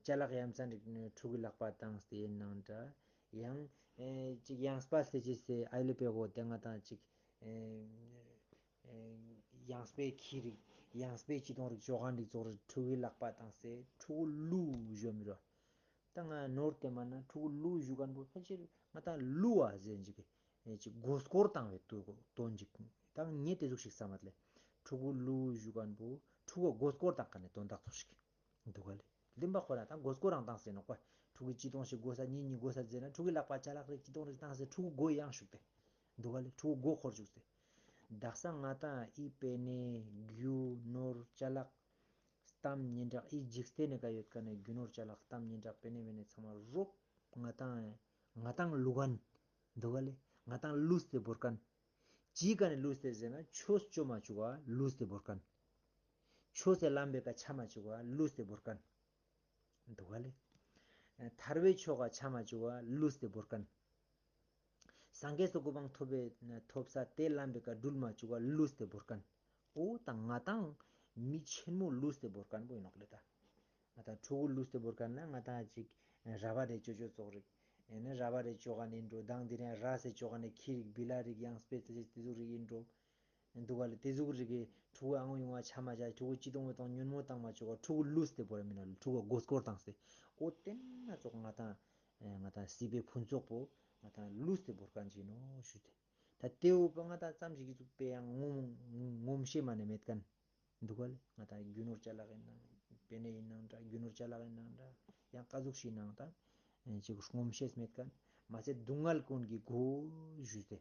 ཅ་ལག་ཡ་མཚན་རིགས་ཕྲུ་གུའི་ལག་པ་བཏང་སྟེ་ཡིན་ནང་འདྲ། ཡང་ཅིག་ཡང་སྤ་སེ་ཅི་སེ་ཨ་ལེ་པེ་གོ་དེ་ང་དང་ཅིག་ཡང་སྤེ་ཁྱི་རིགས་ཡང་སྤེ་ཅི་དང་རིགས་ཅོ་ག་རིགས་ཙོགས་རིགས་ཕྲུ་གུའི་ལག་པ་བཏང་སྟེ་ཕྲུ་གུ་ལུ་ཞུ་མི་རུག་ད་ང་ནོར་ཏེ་མ་ན་ཕྲུ་གུ་ལུ་ཞུ་ཁན་པོ་ཕལ་ཆེར་ང་དང་ལུ་བ་ཟེར་ཅིག་ཅིག་མགོ་སྐོར་བཏང་བའི་དོན་ཅིག་ད་ངས་དེ་ཟུག་ཤིག་བསམ་མ་ལེ། ཕྲུ་གུ་ལུ་ཞུ་ཁན་པོ་ཕྲུ་གུ་མགོ་སྐོར་བཏང་ཁན་ནི་དོན་དག་ཙོགས་ཤིག་འདུག་ག་ལེ། བདེན་པ་ཁོ་རང་ད་མགོ་སྐོར་རང་བཏང་སྟེ་ནོག་པ། ཕྲུ་གུ་ཅི་དང་ཞིག་དགོས་ས་གཉིས་གཉིས་དགོས་ས་ཟེར་ན་ཕྲུ་གུའི་ལག་པ་ཅ་ལག་རིགས་ཅི་དང་རིགས་བཏང་སྟེ་ཕྲུ་གུ་མགོ་ཡང་ཞུགས་ཏེ། འདུག་ག་ལེ། ཕྲུ་གུ་མགོ་འཁོར་ཞུགས་ཏེ། དག་ས་ང་དང་ཨི་པེ་ནེ་རྒྱུ་ནོར་ཅ་ལག་གཏམ་སྙན་གྲགས་ཨི་འཇིག་རྟེན་ནི་ཀ་ཡོད་ཁན་ནི་རྒྱུ་ནོར་ཅ་ལག་གཏམ་སྙན་གྲགས་པེ་ནེ་མེ་ནེ་ཚང་མ་རོབ་ང་དང་ང་དང་ལུ་ཁན། འདུག་ག་ལེ། ང་དང་ལུས་ཏེ་བོར་ཁན། ཅིའི་ཀ་ནེ་ལུས་ཏེ་ཟེར་ན་ཆོས་ཅོ་མ་ཅུག་ག་ལུས་ཏེ་བོར་ཁན། ཆོས་སི་ལམ་པའི་ཀ་ཆ་མ་ཅུག་ག་ལུས་ཏེ་བོར་ཁན། འདུག་ག་ལེ། ཐར་བའི་ཆོས་ཀ་ཆ་མ་ཅུག་ག་ལུས་ཏེ་བོར་ཁན། སངས་རྒྱས་སི་གོ་འཕང་ཐོབ་པའི་ཐོབ་ས་དེ་ལམ་པའི་ཀ་དྲུལ་མ་ཅུག་ག་ལུས་ཏེ་བོར་ཁན། འོ་ད་ང་དང་མི་ཆེན་མོ་ལུས་ཏེ་བོར་ཁན་པོ་ཡིན་ནོག་ལེ་ད། ང་དང་ཕྲུ་གུ་ལུས་ཏེ་བོར་ཁན་ན་ང་དང་ཅིག་ར་བ་རེ་ཅོ་ཅོ་ཙོགས་རིགས། ཨེ་ནི་ར་བ་རེ་ཅོ་ག་ནི་འགྲོ་དང་དེ་རིང་ར་སེ་ཅོ་ག་ནི་ཁྱི་རིགས་བི་ལ་རིགས་ཡང་སྤེ་ཏེ་ཟུག་རིགས་ཡིན་འགྲོ། འདུག་ག་ལེ། དེ་ཟུག་རིགས་ཀྱི་ཕྲུ་གུ་ཨང་ཡོང་བ་ཆ་མ་བྱ་ཕྲུ་གུ་ཅི་གཏོང་བའི་དང་ཉོན་མོངས་བཏང་མ་ཅོ་ག་ཕྲུ་གུ་ལུས་ཏེ་བོར་མི་ན་ལེ། ཕྲུ་གུ་མགོ་སྐོར་བཏང་སྟེ། འོ་དེ་ན་ཙོགས་ང་དང་ང་དང་སྲིད་པའི་ཕུན་ཚོགས་པོ་ང་དང་ལུས་ཏེ་བོར་ཁན་ཅིག་ཡིན་ནོག་ཞུས་ཏེ། ད་དེའོ་པ་ང་དང་ཙམ་ཞིག་གི་ཚུགས་པའི་ཡང་ངོམ་ངོམས་ཤེས་མ་ནེ་མེད་ཁན། འདུག་ག་ལེ། ང་དང་རྒྱུ་ནོར་ཅ་ལག་ཡིན་ནང་པེ་ནེ་ཡིན་ནང་འདྲ་རྒྱུ་ནོར་ཅ་ལག་ཡིན་ནང་འདྲ་ཡང་ཀ་ཟུག་ཞིག་ནང་ད་ཅིག་ངོམས་ཤེས་མེད་ཁན་མ་ཚད་སྡུག་བསྔལ་ཀུན་གྱི་སྒོ་ཞུས་ཏེ།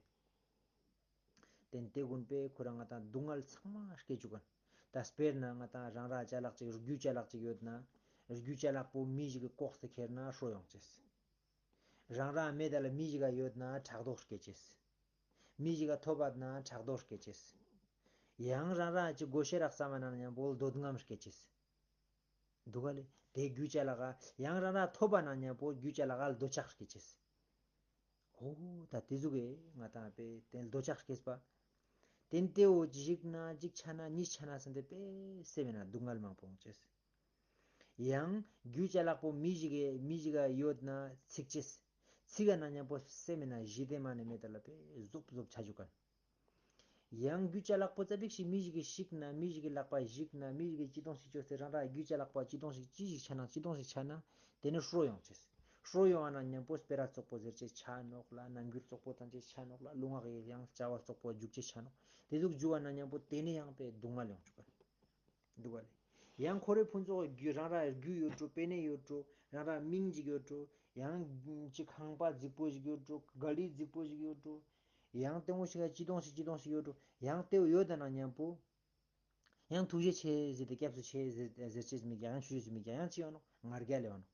དེ་ནེ་དེ་ཀུན་པས་ཁོ་རང་ང་དང་སྡུག་བསྔལ་ཚང་མ་སྐྱེ་བཅུག་ག་ནོག་ད་དཔེར་ན་ང་དང་རང་ར་ཅ་ལག་ཅིག་རྒྱུ་ཅ་ལག་ཅིག་ཡོད་ན་རྒྱུ་ཅ་ལག་པོ་མི་ཞིག་གི་ལྐོག་སྟེ་ཁྱེར་ན་ཧྲོ་ཡོང་ཅེས། རང་ར་མེད་ད་ལ་མི་ཞིག་ག་ཡོད་ན་ཕྲག་དོག་སྐྱེ་ཅེས། མི་ཞིག་ག་ཐོབ་པ་ན་ཕྲག་དོག་སྐྱེ་ཅེས། ཡང་རང་ར་ཅིག་དགོས་ཤེས་རག་བསམ་པ་ན་མཉམ་པོ་འདོད་རྔམ་སྐྱེ་ཅེས། འདུག་ག་ལེ། དེ་རྒྱུ་ཅ་ལག་ག་ཡང་རང་ར་ཐོབ་པ་ན་མཉམ་པོ་རྒྱུ་ཅ་ལག་ག་འདོད་ཆགས་སྐྱེ་ཅེས། འོ་ད་དེ་ཟུག་གི་ང་དང་པས་དེ་འདོད་ཆགས་སྐྱེས་པ། ཏེན་ཏེ་བོ་ཅིག་ཞིག་ན་ཅིག་ཆ་ན་ཉིས་ཆ་ན་སམ་སྟེ་པེ་སེམས་ན་སྡུག་བསྔལ་མང་པོ་ཡོང་ཅེས། ཡང་རྒྱུ་ཅ་ལག་པོ་མི་ཞིག་གི་མི་ཞིག་ག་ཡོད་ན་ཚིག་ཅེས། ཚིག་ག་ན་མཉམ་པོ་སེམས་ན་ཞི་བདེ་མ་ནེ་མེད་ད་ལ་པེ་ཟོབ་ཟོབ་ཆ་འཇུག་ག། ཡང་རྒྱུ་ཅ་ལག་པོ་ཙ་པིག་ཞིག་མི་ཞིག་གི་ཤིག་ན་མི་ཞིག་གི་ལག་པ་ཞིག་ན་མི་ཞིག་གི་ཅི་དོང་ཞིག་ཅོས་ཏེ་རང་ར་རྒྱུ་ཅ་ལག་པ་ཅི་དོང་ཞིག་ཅི་ཞིག་ཆ་ན་ཅི་དོང་ཞིག་ཆ་ན་ཏེ་ནེ་ཧྲོ་ཡོང་ཅེས། ཧྲོ་ཡོང་ན་མཉམ་པོ་སྤེ་ར་ཙོག་པོ་ཟེར་ཅེས་ཆ་ནོག་ལ་རྣམ་འགྱུར་ཙོག་པོ་ཏང་ཅེས་ཆ་ནོག་ལ་ལུས་ངག་གི་ཡང་བྱ་བ་ཙོག་པོ་འཇུག་ཅེས་ཆ་ནོག། ཏེ་ཟུག་འཇུག་པ་ན་མཉམ་པོ་ཏེ་ནེ་ཡང་པེ་སྡུག་བསྔལ་ཡོང་ཅུག་ག། འདུག་ག་ལེ། ཡང་ཁོ་རེ་ཕུན་ཚོགས་རྒྱུ་རང་ར་རྒྱུ་ཡོད་འགྲོ་པེ་ནེ་ཡོད་འགྲོ་རང་ར་མིང་ཅིག་ཡོད་འགྲོ་ཡང་ཅིག་ཁང་པ་རྫིག་པོ་ཞིག་ཡོད་འགྲོ་ག་ལི་རྫིག་པོ་ཞིག་ཡོད་འགྲོ་ཡང་ཏེ་མོ་ཞིག་ག་ཅི་དོང་ཞིག་ཅི་དོང་ཞིག་ཡོད་འགྲོ་ཡང་ཏེ་བོ་ཡོད་ད་ན་མཉམ་པོ་ཡང་ཐུགས་རྗེ་ཆེ་ཟེར་ཏེ་སྐྱབས་སུ་མཆི་ཟེར་ཟེར་ཅེས་མི་རྒྱ་ཡང་ཆུ་ཞེས་མི་རྒྱ་ཡང་ཅི་ཡོང་ནོག་ང་རྒྱལ་ལེ་ཡོང་ནོག།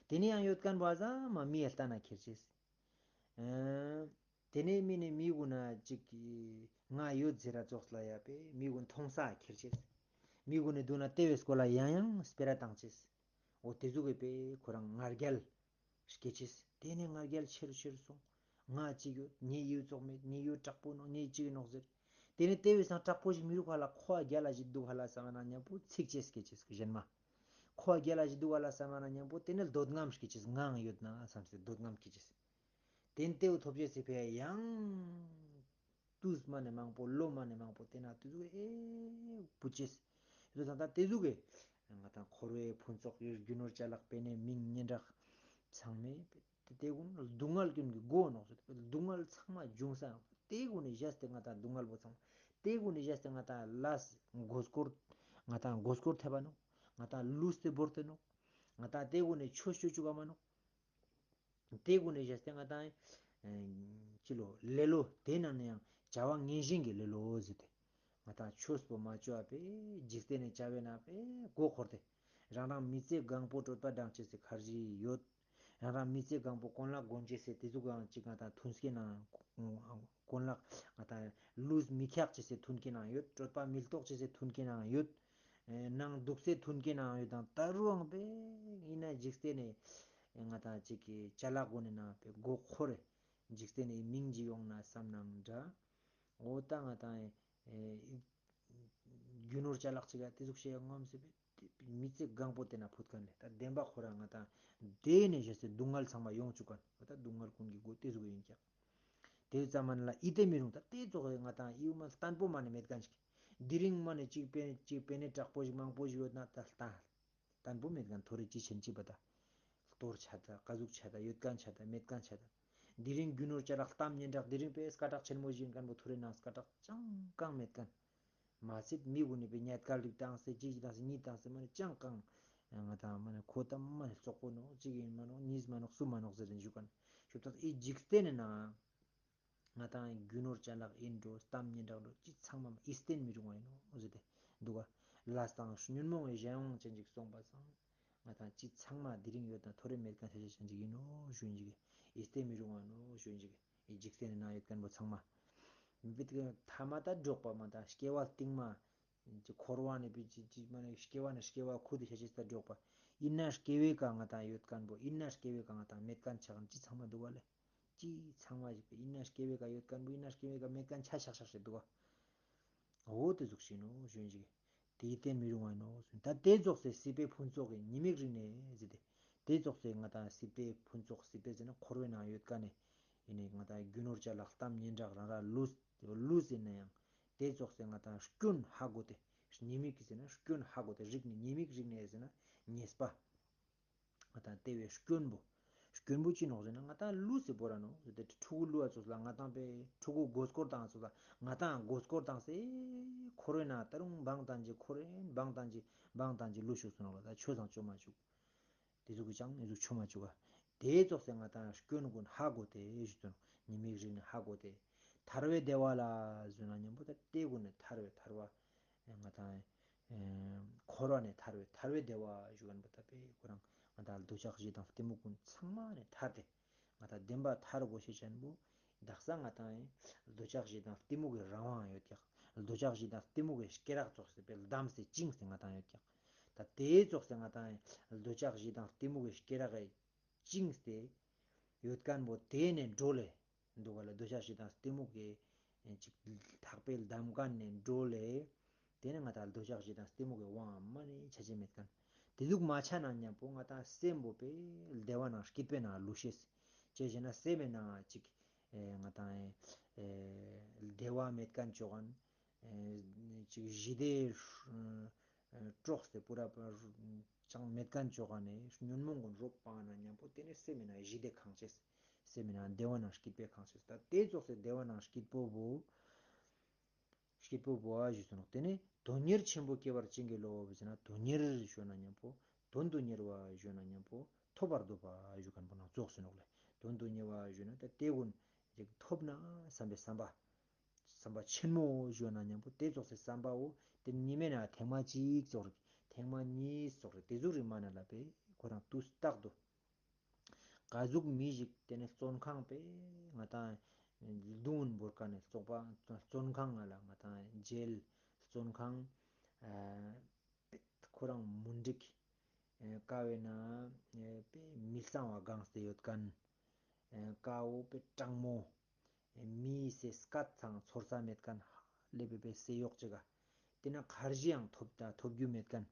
ཏེ་ནེ་ཡང་ཡོད་མཁན་བོ་ཨ་ཟ་མ་མི་ཡ་ལྟ་ན་ཁྱེར་ཅེས། ཨ་ཏེ་ནེ་མི་ནེ་མི་གུན་ན་ཅིག་ང་ཡོད་ཟེར་ར་ཙོགས་ལ་ཡ་པེ་མི་གུན་མཐོང་ས་ཁྱེར་ཅེས། མི་གུན་ནི་དུན་ན་ཏེ་བོའི་སྐོར་ལ་ཡང་ཡང་སྤེ་ར་ཏང་ཅེས། འོ་ཏེ་ཟུག་གི་པེ་ཁོ་རང་ང་རྒྱལ་སྐྱེ་ཅེས། ཏེ་ནེ་ང་རྒྱལ་ཆེ་རུ་ཆེ་རུ་སོང་། ང་ཅིག་ཡོད་ངའི་ཡུལ་ཙོགས་མེད་ངའི་ཡུལ་དྲག་པོ་ནོག་ངའི་ཅིག་ནོག་ཟེར། ཏེ་ནེ་ཏེ་བོའི་སང་དྲག་པོ་ཞིག་མི་རུག་ཧ་ལ་ཁོ་ཨ་རྒྱལ་ལ་ཞིག་འདུག་ཧ་ལ་སམ་ན་མཉམ་པོ་ཚིག་ཅེས་སྐྱེ་ཅེས་གཞན་མ། ཁོ་ཨ་རྒྱལ་ལ་ཞིག་འདུག་ཧ་ལ་སམ་ན་མཉམ་པོ་ཏེ་ནེ་འདོད་རྔམ་སྐྱེ་ཅེས་ངའང་ཡོད་ན་སམ་སྟེ་འདོད་རྔམ་སྐྱེ་ཅེས། ཏེ་ནེ་ཏེ་བོ་ཐོབ་ཅེས་སི་ཕི་ཡ་ཡང་དུས་མ་ནེ་མང་པོ་ལོ་མ་ནེ་མང་པོ་ཏེ་ན་ཏེ་ཟུག་ཨེ་བུ་ཅེས། ཡོད་ད་ད་ཏེ་ཟུག་གི་ང་ཏང་འཁོར་བའི་ཕུན་ཚོགས་ཡོད་རྒྱུ་ནོར་ཅ་ལག་པེ་ནེ་མིང་སྙན་གྲགས་ཚང་མེ་ཏེ་ཏེ་གུན་སྡུག་བསྔལ་ཀུན་གྱི་སྒོ་ནོག་ཟེར་ཏེ་སྡུག་བསྔལ་ཚང་མ་འབྱུང་ས་ཡང་ཏེ་གུན་ནི་བཞག་སྟེ་ང་ཏང་སྡུག་བསྔལ་བོ་ཚང་མ་ཏེ་གུན་ནི་བཞག་སྟེ་ང་ཏང་ལས་མགོ་སྐོར་ང་ཏང་མགོ་སྐོར་ཐེབས་པ་ནོག། ང་ཏང་ལུས་ཏེ་བོར་ཏེ་ནོག། ང་ཏང་ཏེ་གུན་ནི་ཆོས་ཅོ་ཅུག་ག་མ་ནོག། ཏེ་གུན་ནི་བཞག་སྟེ་ང་ཏང་ཨེ་ཅི་ལོ་ལེ་ལོ་ཏེ་ནང་ནེ་ཡང་བྱ་བ་ངན་ཞེན་གྱི་ལེ་ལོ་ཟེར་ཏེ། ང་ཏང་ཆོས་པོ་མ་ཅོ་བ་པེ་འཇིག་རྟེན་ནི་བྱ་བའི་ནང་པེ་མགོ་འཁོར་ཏེ། རང་རང་མི་ཚེ་གང་པོ་གྲོད་པ་འགྲངས་ཅེས་སི་ཁར་ཇི་ཡོད། རང་རང་མི་ཚེ་གང་པོ་གོན་ལག་གོན་ཅེས་སི་ཏེ་ཟུག་ཡང་ཅིག་ང་ཏང་མཐུན་རྐྱེན་ནང་གོན་ལག་ང་ཏང་ལུས་མི་འཁྱག་ཅེས་སི་མཐུན་རྐྱེན་ནང་ཡོད། གྲོད་པ་མི་ལྟོགས་ཅེས་སི་མཐུན་རྐྱེན་ནང་ཡོད། ཨེ་ནང་དུག་སའི་མཐུན་རྐྱེན་ནང་ཡོད་དང་ད་རུང་པེ་ཨིན་ན་འཇིག་རྟེན་ནི་ང་ཏང་ཅིག་གི་ཅ་ལག་གུན་ནི་ནང་པེ་མགོ་འཁོར་རེ། འཇིག་རྟེན་ནི་མིང་ཅིག་ཡོང་ན་བསམ་ནང་འདྲ། འོ་ད་ང་ཏང་ཨེ་རྒྱུ་ནོར་ཅ་ལག་ཅིག་ཡ་ཏེ་ཟུག་ཤེས་ཡ་ངོམ་སེ་པེ་མི་ཚེ་གང་པོ་ཏེ་ན་ཕུད་མཁན་ལེ། ད་བདེན་པ་ཁོ་རང་ང་ཏང་ཏེ་ནེ་བཞག་སྟེ་སྡུག་བསྔལ་ཚང་མ་ཡོང་ཅུག་མཁན། འོ་ད་སྡུག་བསྔལ་ཀུན་གྱི་སྒོ་ཏེ་ཟུག་ཡིན་ཀྱག། ཏེ་ཙམ་མ་ནེ་ལ་ཨི་ཏེ་མི་རུང་། ད་ཏེ་ཙོགས་ང་ཏང་ཨི་བོ་མ་བརྟན་པོ་མ་ནེ་མེད་མཁན་ཞིག། དེ་རིང་མ་ནེ་ཅིག་པེ་ཅིག་པེ་ནེ་དྲག་པོ་ཞིག་མང་པོ་ཞིག་ཡོད་ན་ད་ལྟ་བརྟན་པོ་མེད་མཁན་ཐོ་རེ་ཅི་ཆེན་ཅི་པ་ད། གཏོར་ཆ་ད་ཀ་ཟུག་ཆ་ད་ཡོད་མཁན་ཆ་ད་མེད་མཁན་ཆ་ད། དེ་རིང་རྒྱུ་ནོར་ཅ་ལག་གཏམ་སྙན་གྲགས་དེ་རིང་པེ་སྐད་གྲགས་ཆེན་མོ་ཞིག་ཡིན་མཁན་པོ་ཐོ་རེ་ནང་སྐད་གྲགས་ཅང་གང་མེད་མཁན། མ་ཚད་མི་གུན་ནི་པེ་ཉལ་སྐལ་རིགས་བཏང་སེ་གཅིག་བཏང་སེ་གཉིས་བཏང་སེ་མ་ནེ་ཅང་གང་ང་ཏང་མ་ནེ་ཁོ་ཏམ་མ་ནེ་བཙོག་པོ་ནོག་གཅིག་ཡིན་མ་ནོག་གཉིས་མ་ནོག་གསུམ་མ་ནོག་ཟེར་ཏེ་འཇུག་མཁན། ཞུ་ད་ཨི་འཇིག་རྟེན་ནི་ནང་ང་ཏང་རྒྱུ་ནོར་ཅ་ལག་ཡིན་འགྲོ་གཏམ་སྙན་གྲགས་འགྲོ་ཅི་ཚང་མ་ཨི་སྟན་མི་རུང་བ་ཡིན་ནོག་ཟེར་ཏེ་འདུག་ག། ལས་དང་ཉོན་མོངས་པའི་གཞན་དབང་ཅན་ཅིག་སོང་པ་སང་ང་ཏང་ཅི་ཚང་མ་དེ་རིང་ཡོད་དང་ཐོ་རེ་མེད་མཁན་ཆ་ཆ་ཅན་ཅིག་ཡིན་ནོག་ཞུ་ཡིན་ཅིག། ཨི་སྟན་མི་རུང་བ་ནོག་ཞུ་ཡིན་ཅིག། ཨི་འཇིག་རྟེན་ནི་ནང་ཡོད་མཁན་པོ་ཚང་མ། མི་ཐ་མ་ད་འགྲོགས་པ་མ་ད་སྐྱེ་བ་རྟིང་མ། འཁོར་བ་ནི་པེ་ཅི་ཅི་མ་ནེ་སྐྱེ་བ་ནེ་སྐྱེ་བ་ཁུ་དེ་ཤ་ཅི་ད་འགྲོགས་པ། ཨིན་ན་སྐྱེ་བའི་ཀ་ང་ཏང་ཡོད་མཁན་པོ་ཨིན་ན་སྐྱེ་བའི་ཀ་ང་ཏང་མེད་མཁན་ཆ་མཁན་ཅི་ཚང་མ་འདུག་ག་ལེ། ཅི་ཚང་མ་ཞིག་པེ་ཨིན་ན་སྐྱེ་བའི་ཀ་ཡོད་མཁན་པོ་ཨིན་ན་སྐྱེ་བའི་ཀ་མེད་མཁན་ཆ་ཤག་ཤག་ཞིག་འདུག་ག། འོ་ཏེ་ཟུག་ཤིག་ནོག་ཞུ་ཡིན་ཅིག། ཏེ་ཨི་སྟན་མི་རུང་བ་ནོག་ཟེར། ད་ཏེ་ཙོགས་སི་སྲིད་པའི་ཕུན་ཚོགས་ཀྱི་ཉེས་དམིགས་རིག་གནས་ཟེར་ཏེ། ཏེ་ཙོགས་སི་ང་ཏང་སྲིད་པའི་ཕུན་ཚོགས་སྲིད་པའི་ཟེར་ན་འཁོར་བའི་ནང་ཡོད་མཁན་ནི་ཨིན་ནི་ང་ཏང་རྒྱུ་ནོར་ཅ་ལག་གཏམ་སྙན་གྲགས་རང་ར་ལུས་ལུས་ཟེར་ན་ཡང་ཏེ་ཙོགས་སི་ང་ཏང་སྐྱོན་ཧ་གོ་སྟེ་ཉེས་དམིགས་ཟེར་ན་སྐྱོན་ཧ་གོ་སྟེ་རིག་གནས་ཉེས་དམིགས་རིག་གནས་ཟེར་ན་ཉེས་པ། ང་ཏང་ཏེ་བོའི་སྐྱོན་པོ། སྐྱོན་པོ་ཅི་ནོག་ཟེར་ན་ང་ཏང་ལུས་སི་བོར་ར་ནོག་ཟེར་ཏེ་ཕྲུ་གུ་ལུས་པ་ཙོགས་ལ་ང་ཏང་པེ་ཕྲུ་གུ་མགོ་སྐོར་བཏང་ཙོགས་ལ་ང་ཏང་མགོ་སྐོར་བཏང་སེ་འཁོར་བའི་ནང་ད་རུང་བང་བཏང་ཅི་འཁོར་རེ་བང་བཏང་ཅི་བང་བཏང་ཅི་ལུས་ཤོར་སོང་ནོག་ལ་ད་ཆོས་སང་ཆོ་མ་བཅུག། ཏེ་ཟུག་གི་ཅང་ཨི་ཟུག་ཆོ་མ་བཅུག་ག། ཏེ་ཙོགས་སི་ང་ཏང་སྐྱོན་ཀུན་ཧ་གོ་སྟེ་ཞུ་དོན་ཉེས་དམིགས་རིག་གནས་ཧ་གོ་སྟེ། ཐར་པའི་བདེ་བ་ལ་ཟེར་ན་མཉམ་པོ་ད་ཏེ་ཀུན་ནེ་ཐར་བའི་ཐར་བ། ང་ཏང་ཨེ་འཁོར་བ་ནེ་ཐར་བའི་ཐར་པའི་བདེ་བ་ཞུ་མཁན་པོ་ད་པེ་ཁོ་རང་ང་ཏང་འདོད་ཆགས་ཞེ་སྡང་གཏི་མུག་ཀུན་ཚང་མ་ནེ་ཐར་ཏེ། ང་ཏང་བདེན་པ་ཐར་དགོས་ཤེས་ཅན་པོ། དག་ས་ང་ཏང་ཨེ་འདོད་ཆགས་ཞེ་སྡང་གཏི་མུག་གི་རང་དབང་ཡོད་ཀྱག། འདོད་ཆགས་ཞེ་སྡང་གཏི་མུག་གི་སྐེ་རགས་ཙོགས་སི་པེ་བསྡམས་སེ་བཅིངས་སེ་ང་ཏང་ཡོད་ཀྱག། ད་ཏེ་ཙོགས་སི་ང་ཏང་ཨེ་འདོད་ཆགས་ཞེ་སྡང་གཏི་མུག་གི་སྐེ་རགས་ཨེ་བཅིངས་ཏེ་ཡོད་མཁན་པོ་ཏེ་ནེ་འགྲོ་ལེ་འདུག་ག་ལ། འདོད་ཆགས་ཞེ་སྡང་གཏི་མུག་གི་ ཨེ་ཅིག་ཐག་པའི་གདམ་ཁ་ནེ་འགྲོ་ལེ། དེ་ནེ་ང་ཏང་འདོད་ཆགས་ཞེ་སྡང་གཏི་མུག་གི་དབང་མ་ནེ་ཆ་ཅེས་མེད་ཁན། དེ་ཟུག་མ་ཆ་ན་མཉམ་པོ་ང་ཏང་སེམས་པོ་པེ་བདེ་བ་ནང་སྐྱིད་པའི་ནང་ལུས་ཤེས། ཅི་ཞེ་ན་སེམས་མེད་ན་ཅིག་ཨེ་ང་ཏང་ཨེ་བདེ་བ་མེད་ཁན་ཅོ་ཁན། ཨེ་ཅིག་ཞི་བདེ་ཨེ་དཀྲོགས་ཏེ་པུ་ར་ཅང་མེད་ཁན་ཅོ་ཁན་ནི་ཉོན་མོངས་ཀུན་རོབ་སྤངས་ན་མཉམ་པོ་དེ་ནེ་སེམས་མེད་ན་ཞི་བདེ་ཁེང་ཅེས། སེམས་མེད་ན་བདེ་བ་ནང་སྐྱིད་པའི་ཁེང་ཅེས། ད་དེ་ཙོགས་སེ་བདེ་བ་ནང་སྐྱིད་པོ་བོ། སྐྱིད་པོ་བོ་ཨ་ཞུས་སོ་ནོག། དེ་ནེ་དོན་གཉེར་ཆེན་པོ་སྐྱེ་བར་བྱིན་གྱིས་རློབས་ཟེར་ན་དོན་གཉེར་ཞུ་ན་མཉམ་པོ་དོན་དུ་གཉེར་བ་ཞུ་ན་མཉམ་པོ་ཐོབ་པར་འདོད་པ་ཞུ་ཁན་པོ་ནང་ཙོགས་སེ་ནོག་ལེ། དོན་དུ་གཉེར་བ་ཞུ་ན་ད་དེ་ཀུན་ཅིག་ཐོབ་ན་བསམ་པའི་བསམ་པ། བསམ་པ་ཆེན་མོ་ཞུ་ན་མཉམ་པོ་དེ་ཙོགས་སེ་བསམ་པའོ། དེ་ཉི་མའི་ནང་ཐེངས་མ་གཅིག་ཙོགས་རེ་ཐེངས་མ་གཉིས་ཙོགས་རེ་དེ་ཟུག་རེ་མ་ན་ལ་པེ་ཁོ་རང་དུས་རྟག་ཏུ། ག་ཟུག་མི་ཞིག་དེ་ནེ་བཙོན་ཁང་པེ་ང་ཏང་ལྡུང་བོར་ཁན་ནི་བཙོག་པ་བཙོན་ཁང་ང་ལ་ང་ཏང་ཇེལ་བཙོན་ཁང་ཨ་པེ་ཁོ་རང་མུན་དིག་ཨེ་ཀ་བོའི་ནང་ཨེ་པེ་མི་གཙང་བ་གང་སྟེ་ཡོད་ཁན། ཨེ་ཀ་བོ་པེ་གྲང་མོ། ཨེ་མིའི་སེ་སྐད་ཚང་ཚོར་ས་མེད་ཁན་ཧ་ལས་པེ་པེ་སེ་ཡོག་ཅིག་ག། དེ་ན་ཁར་ཇི་ཡང་ཐོབ་ད་ཐོབ་རྒྱུ་མེད་ཁན།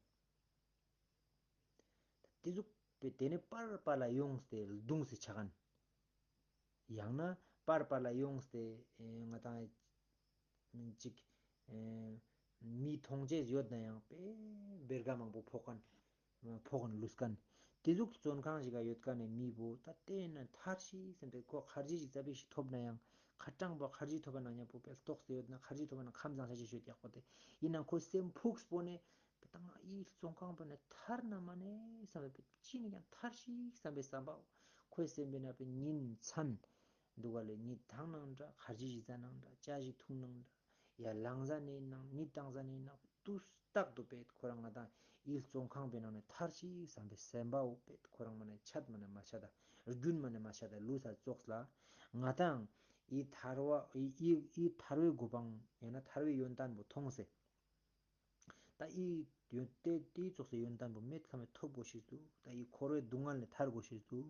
དེ་ཟུག་པེ་དེ་ནེ་པར་པར་ལ་ཡོངས་ཏེ་ལྡུང་སེ་ཆ་ཁན། ཡང་ན་པར་པར་ལ་ཡོངས་ཏེ་ཨེ་ང་ཏང་ཅིག་ཨེ་མི་མཐོང་ཅེས་ཡོད་ན་ཡང་པེ་བེར་ཀ་མང་པོ་ཕོག་ཁན་ཕོག་ཁན་ལུས་ཁན། དེ་ཟུག་བཙོན་ཁང་ཞིག་ག་ཡོད་ཁན་ནི་མི་བོ་ད་དེ་ན་ཐར་ཤིག་སེམས་ཏེ་ཁོ་ཁར་ཇི་ཞིག་ཙ་པིག་ཞིག་ཐོབ་ན་ཡང་ཁ་གྲང་པོ་ཁར་ཇི་ཐོབ་པ་ན་མཉམ་པོ་པེ་ལྟོགས་ཏེ་ཡོད་ན་ཁར་ཇི་ཐོབ་པ་ན་ཁམས་བཟང་ཤ་ཤེས་ཤོད་ཡག་པོ་དེ་ཡིན་ན་ཁོ་སེམས་ཕུགས་པོ་ནེ། ད་ང་ཨི་བཙོན་ཁང་པོ་ནེ་ཐར་ན་མ་ནེ་བསམ་པའི་ཅི་ནེ་ཀྱང་ཐར་ཤིག་བསམ་པའི་བསམ་པའོ། ཁོའི་སེམས་པའི་ནང་པེ་ཉིན་མཚན་འདུག་ག་ལེ། ཉིན་དང་ནང་འདྲ་ཁར་ཇི་ཞིག་ཟ་ནང་འདྲ་ཇ་ཞིག་འཐུང་ནང་འདྲ་ཡ་ལངས་ཟ་ནེ་ནང་མི་བཏང་ཟ་ནེ་ནང་དུས་རྟག་ཏུ་པེ་ཁོ་རང་ང་ཏང་ཨི་བཙོན་ཁང་པོའི་ནང་ནེ་ཐར་ཤིག་བསམ་པའི་བསམ་པའོ། པེ་ཁོ་རང་མ་ནེ་ཆད་མ་ནེ་མ་ཆད་ད་རྒྱུན་མ་ནེ་མ་ཆད་ད་ལུས་ས་ཙོགས་ལ་ང་ཏང་ཨི་ཐར་བ་ཨི་ཨི་ཨི་ཐར་བའི་གོ་འཕང་ཡང་ན་ཐར་བའི་ཡོན་ཏན་པོ་མཐོང་སེ། ད་ཨི་ཡོན་ཏན་དེ་ཙོགས་སེ་ཡོན་ཏན་པོ་མེད་ཁ་མེད་ཐོབ་དགོས་ཤེས་འདུག། ད་ཨི་འཁོར་བའི་སྡུག་བསྔལ་ནེ་ཐར་དགོས་ཤེས་འདུག།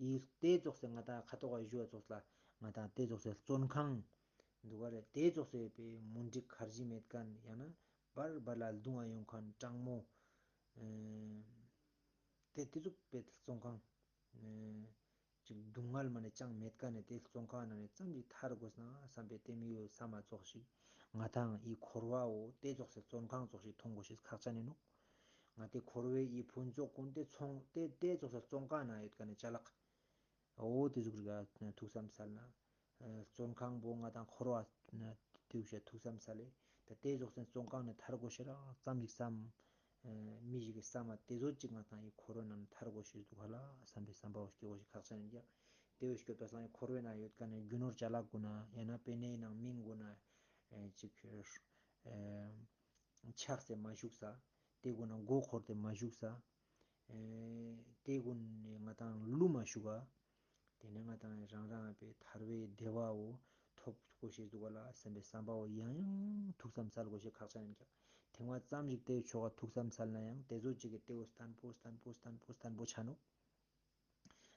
ཨི་དེ་ཙོགས་སེ་ང་ཏང་ཁ་ཐོག་ག་ཞུ་བ་ཙོགས་ལ་ང་ཏང་དེ་ཙོགས་སེ་བཙོན་ཁང་འདུག་ག་རེད། དེ་ཙོགས་སེ་པེ་མུན་དིག་ཁར་ཇི་མེད་ཁན་ཡང་ན་བར་བར་ལ་ལྡུང་ང་ཡོང་ཁན་གྲང་མོ་ཨེ་དེ་དེ་ཙོགས་པེ་བཙོན་ཁང་ཨེ་ཅིག་སྡུག་བསྔལ་མ་ནེ་ཅང་མེད་ཁན་ནི་དེ་བཙོན་ཁང་ནང་ནེ་ཙམ་ཞིག་ཐར་དགོས་ན་བསམ་པའི་དེ་མི་ཡོད་བསམ་མ་ཙོགས་ཤིག་ང་ཏང་ཨི་འཁོར་བའོ་དེ་ཙོགས་སེ་བཙོན་ཁང་ཙོགས་ཤིག་མཐོང་དགོས་ཤེས་ཁག་ཅན་ཡིན་ནོག། ང་ཏེ་འཁོར་བའི་ཨི་ཕུན་ཚོགས་ཀུན་དེ་ཚོང་དེ་དེ་ཙོགས་སེ་བཙོན་ཁང་ནང་ཡོད་ཁན་ནི་ཅ་ལག་འོ་དེ་ཟུག་རིག་ཐུགས་བསམ་སལ་ན། བཙོན་ཁང་པོ་ང་ཏང་འཁོར་བ་དེ་ཟུག་ཐུགས་བསམ་སལ་ལེ། ད་དེ་ཙོགས་སེ་བཙོན་ཁང་ནེ་ཐར་དགོས་ཤེས་རང་ཙམ་ཞིག་བསམ། མི་ཞིག་གི་བསམ་མ་དེ་ཙོགས་ཅིག་ང་ཏང་ཨི་འཁོར་བ་ནང་ནེ་ཐར་དགོས་ཤེས་འདུག་ག་ལ་བསམ་པའི་བསམ་པ་བོ་སྐྱེ་དགོས་ཤེས་ཁག་ཅན་ཡིན་ཀྱང་། དེ་བོ་སྐྱོད་པ་སང་ཨི་འཁོར་བའི་ནང་ཡོད་ཁན་ནི་རྒྱུ་ནོར་ཅ་ལག་གུན་ན་ཡང་ན་པེ་ནེ་ནང་མིང་གུན་ན་ཅིག་ཆགས་སེ་མ་བཞུགས་ས། དེ་གུན་ན་མགོ་འཁོར་ཏེ་མ་བཞུགས་ས། དེ་གུན་ནེ་ང་ཏང་བླུ་མ་བཞུགས་པ། དེ་ནེ་ང་ཏང་རང་རང་པའི་ཐར་པའི་བདེ་བའོ་ཐོབ་དགོས་ཤེས་འདུག་ག་ལ་བསམ་པའི་བསམ་པ་བོ་ཡང་ཡང་ཐུགས་བསམ་སལ་དགོས་ཤེས་ཁག་ཅན་ཡིན་ཀྱང་། ཐེངས་མ་ཙམ་ཞིག་དེ་ཆོ་ག་ཐུགས་བསམ་སལ་ན་ཡང་དེ་ཙོགས་ཅིག་གི་དེ་བོ་བརྟན་པོ་བརྟན་པོ་བརྟན་པོ་བརྟན་པོ་ཆ་ནོག།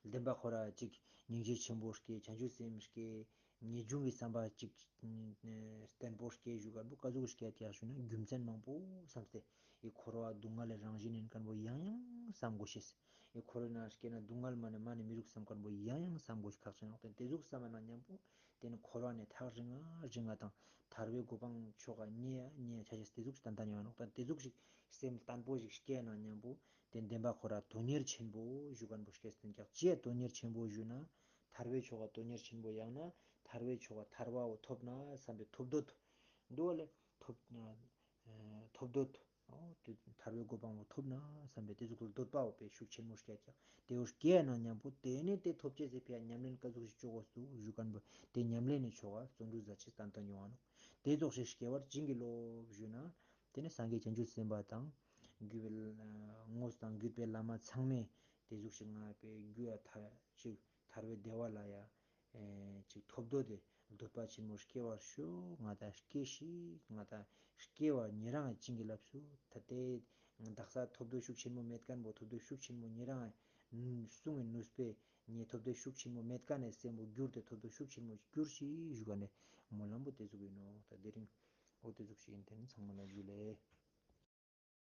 བདེན་པ་ཁོ་ར་ཅིག་སྙིང་རྗེ་ཆེན་པོ་སྐྱེ་བྱང་ཆུབ་སེམས་སྐྱེ་ངེས་འབྱུང་གི་བསམ་པ་ཅིག་བརྟན་པོ་སྐྱེ་ཞུ་ག་འདུག། ག་ཟུག་སྐྱེ་ཀྱག་ཞུ་ན་རྒྱུ་མཚན་མང་པོ་བསམ་སྟེ་ཨི་འཁོར་བ་སྡུག་བསྔལ་ལས་རང་བཞིན་ཡིན་ཁན་བོ་ཡང་ཡང་བསམ་དགོས་ཤེས། ཨི་འཁོར་བའི་ནང་སྐྱེས་ན་སྡུག་བསྔལ་མ་ནེ་མ་ནེ་མི་རུག་བསམ་ཁན་བོ་ཡང་ཡང་བསམ་དགོས་ཤེས་ཁག་ཅན་ཡོང་སྟེ་དེ་ཟུག་བསམ་ན་མཉམ་པོ་དེ་ནི་འཁོར་བ་ནེ་ཐག་རིང་ང་རིང་ང་དང་ཐར་པའི་གོ་འཕང་ཆོ་ག་ཉེ་ཡ་ཉེ་ཡ་ཆ་ཤེས་དེ་ཟུག་ཞིག་ཏན་ཏན་ཡོང་ནོག། ད་དེ་ཟུག་ཞིག་སེམས་བརྟན་པོ་ཞིག་སྐྱེས་ན་མཉམ་པོ་དེ་བདེན་པ་ཁོ་ར་དོན་གཉེར་ཆེན་པོ་ཞུ་ཁན་བོ་སྐྱེས་ཏེ་ཀྱག། ཅི་ཡ་དོན་གཉེར་ཆེན་པོ་ཞུ་ན་ཐར་པའི་ཆོ་ག་དོན་གཉེར་ཆེན་པོ་ཡང་ན་ཐར་པའི་ཆོ་ག་ཐར་པའོ་ཐོབ་ན་བསམ་པའི་ཐོབ་འདོད་འདུག་པ་ལེ། ཐོབ་ཐོབ་འདོད། འོ་དེ་ཐར་པའི་གོ་འཕང་པོ་ཐོབ་ན་བསམ་པའི་དེ་ཟུག་གི་འདོད་པའོ་པའི་ཤུགས་ཆེན་མོ་སྐྱེས་ཀྱག། དེ་བོ་སྐྱེས་ན་མཉམ་པོ་དེ་ནེ་དེ་ཐོབ་ཅེས་སི་ཕི་ཡ་ཉམས་ལེན་ག་ཟུག་ཞིག་ཅོ་དགོས་འདུག་ཞུ་ཁན་བོ་དེ་ཉམས་ལེན་ནི་ཆོ་ག་བརྩོན་འགྲུས་མཛད་ཅེས་ཏན་ཏན་ཡོང་ང་ནོག། དེ་ཙོགས་ཤིག་སྐྱེ་བར་བྱིན་གྱིས་རློབས་ཞུ་ན། དེ་ནེ་སངས་རྒྱས་བྱང་ཆུབ་སེམས་དཔའ་དང་བརྒྱུད་པའི་དངོས་དང་བརྒྱུད་པའི་བླ་མ་ཚང་མས་དེ་ཟུག་ཞིག་ང་པའི་རྒྱུ་ཡ་ཐ་ཅིག་ཐར་པའི་བདེ་བ་ལ་ཡ། ཨེ་ཅིག་ཐོབ་འདོད་དེ་འདོད་པ་ཆེན་མོ་སྐྱེ་བར་ཤོག། ང་ད་སྐྱེ་ཤིག། ང་ད་སྐྱེ་བ་ཉེ་རང་བྱིན་གྱིས་བརླབས་སོ། ད་དེ་དག་ས་ཐོབ་འདོད་ཤུགས་ཆེན་མོ་མེད་ཁན་བོ་ཐོབ་འདོད་ཤུགས་ཆེན་མོ་ཉེ་རང་ གསུང་ངི་ནུས་པའི་ཉེ་ཐོབ་དེ་ཤུགས་ཆེན་མོ་མེད་ཀ་ནས་སེམས་པོ་འགྱུར་ཏེ་ཐོབ་དེ་ཤུགས་ཆེན་མོ་འགྱུར་ཞིག་ཞུ་ག་ནས་སྨོན་ལམ་པོ་དེ་ཟུག་ཡིན་ནོག། ད་དེ་རིང་འོ་དེ་ཟུག་ཞིག་ཡིན། དེ་ནི་ཚང་མ་ལ་ཇུ་ལེ།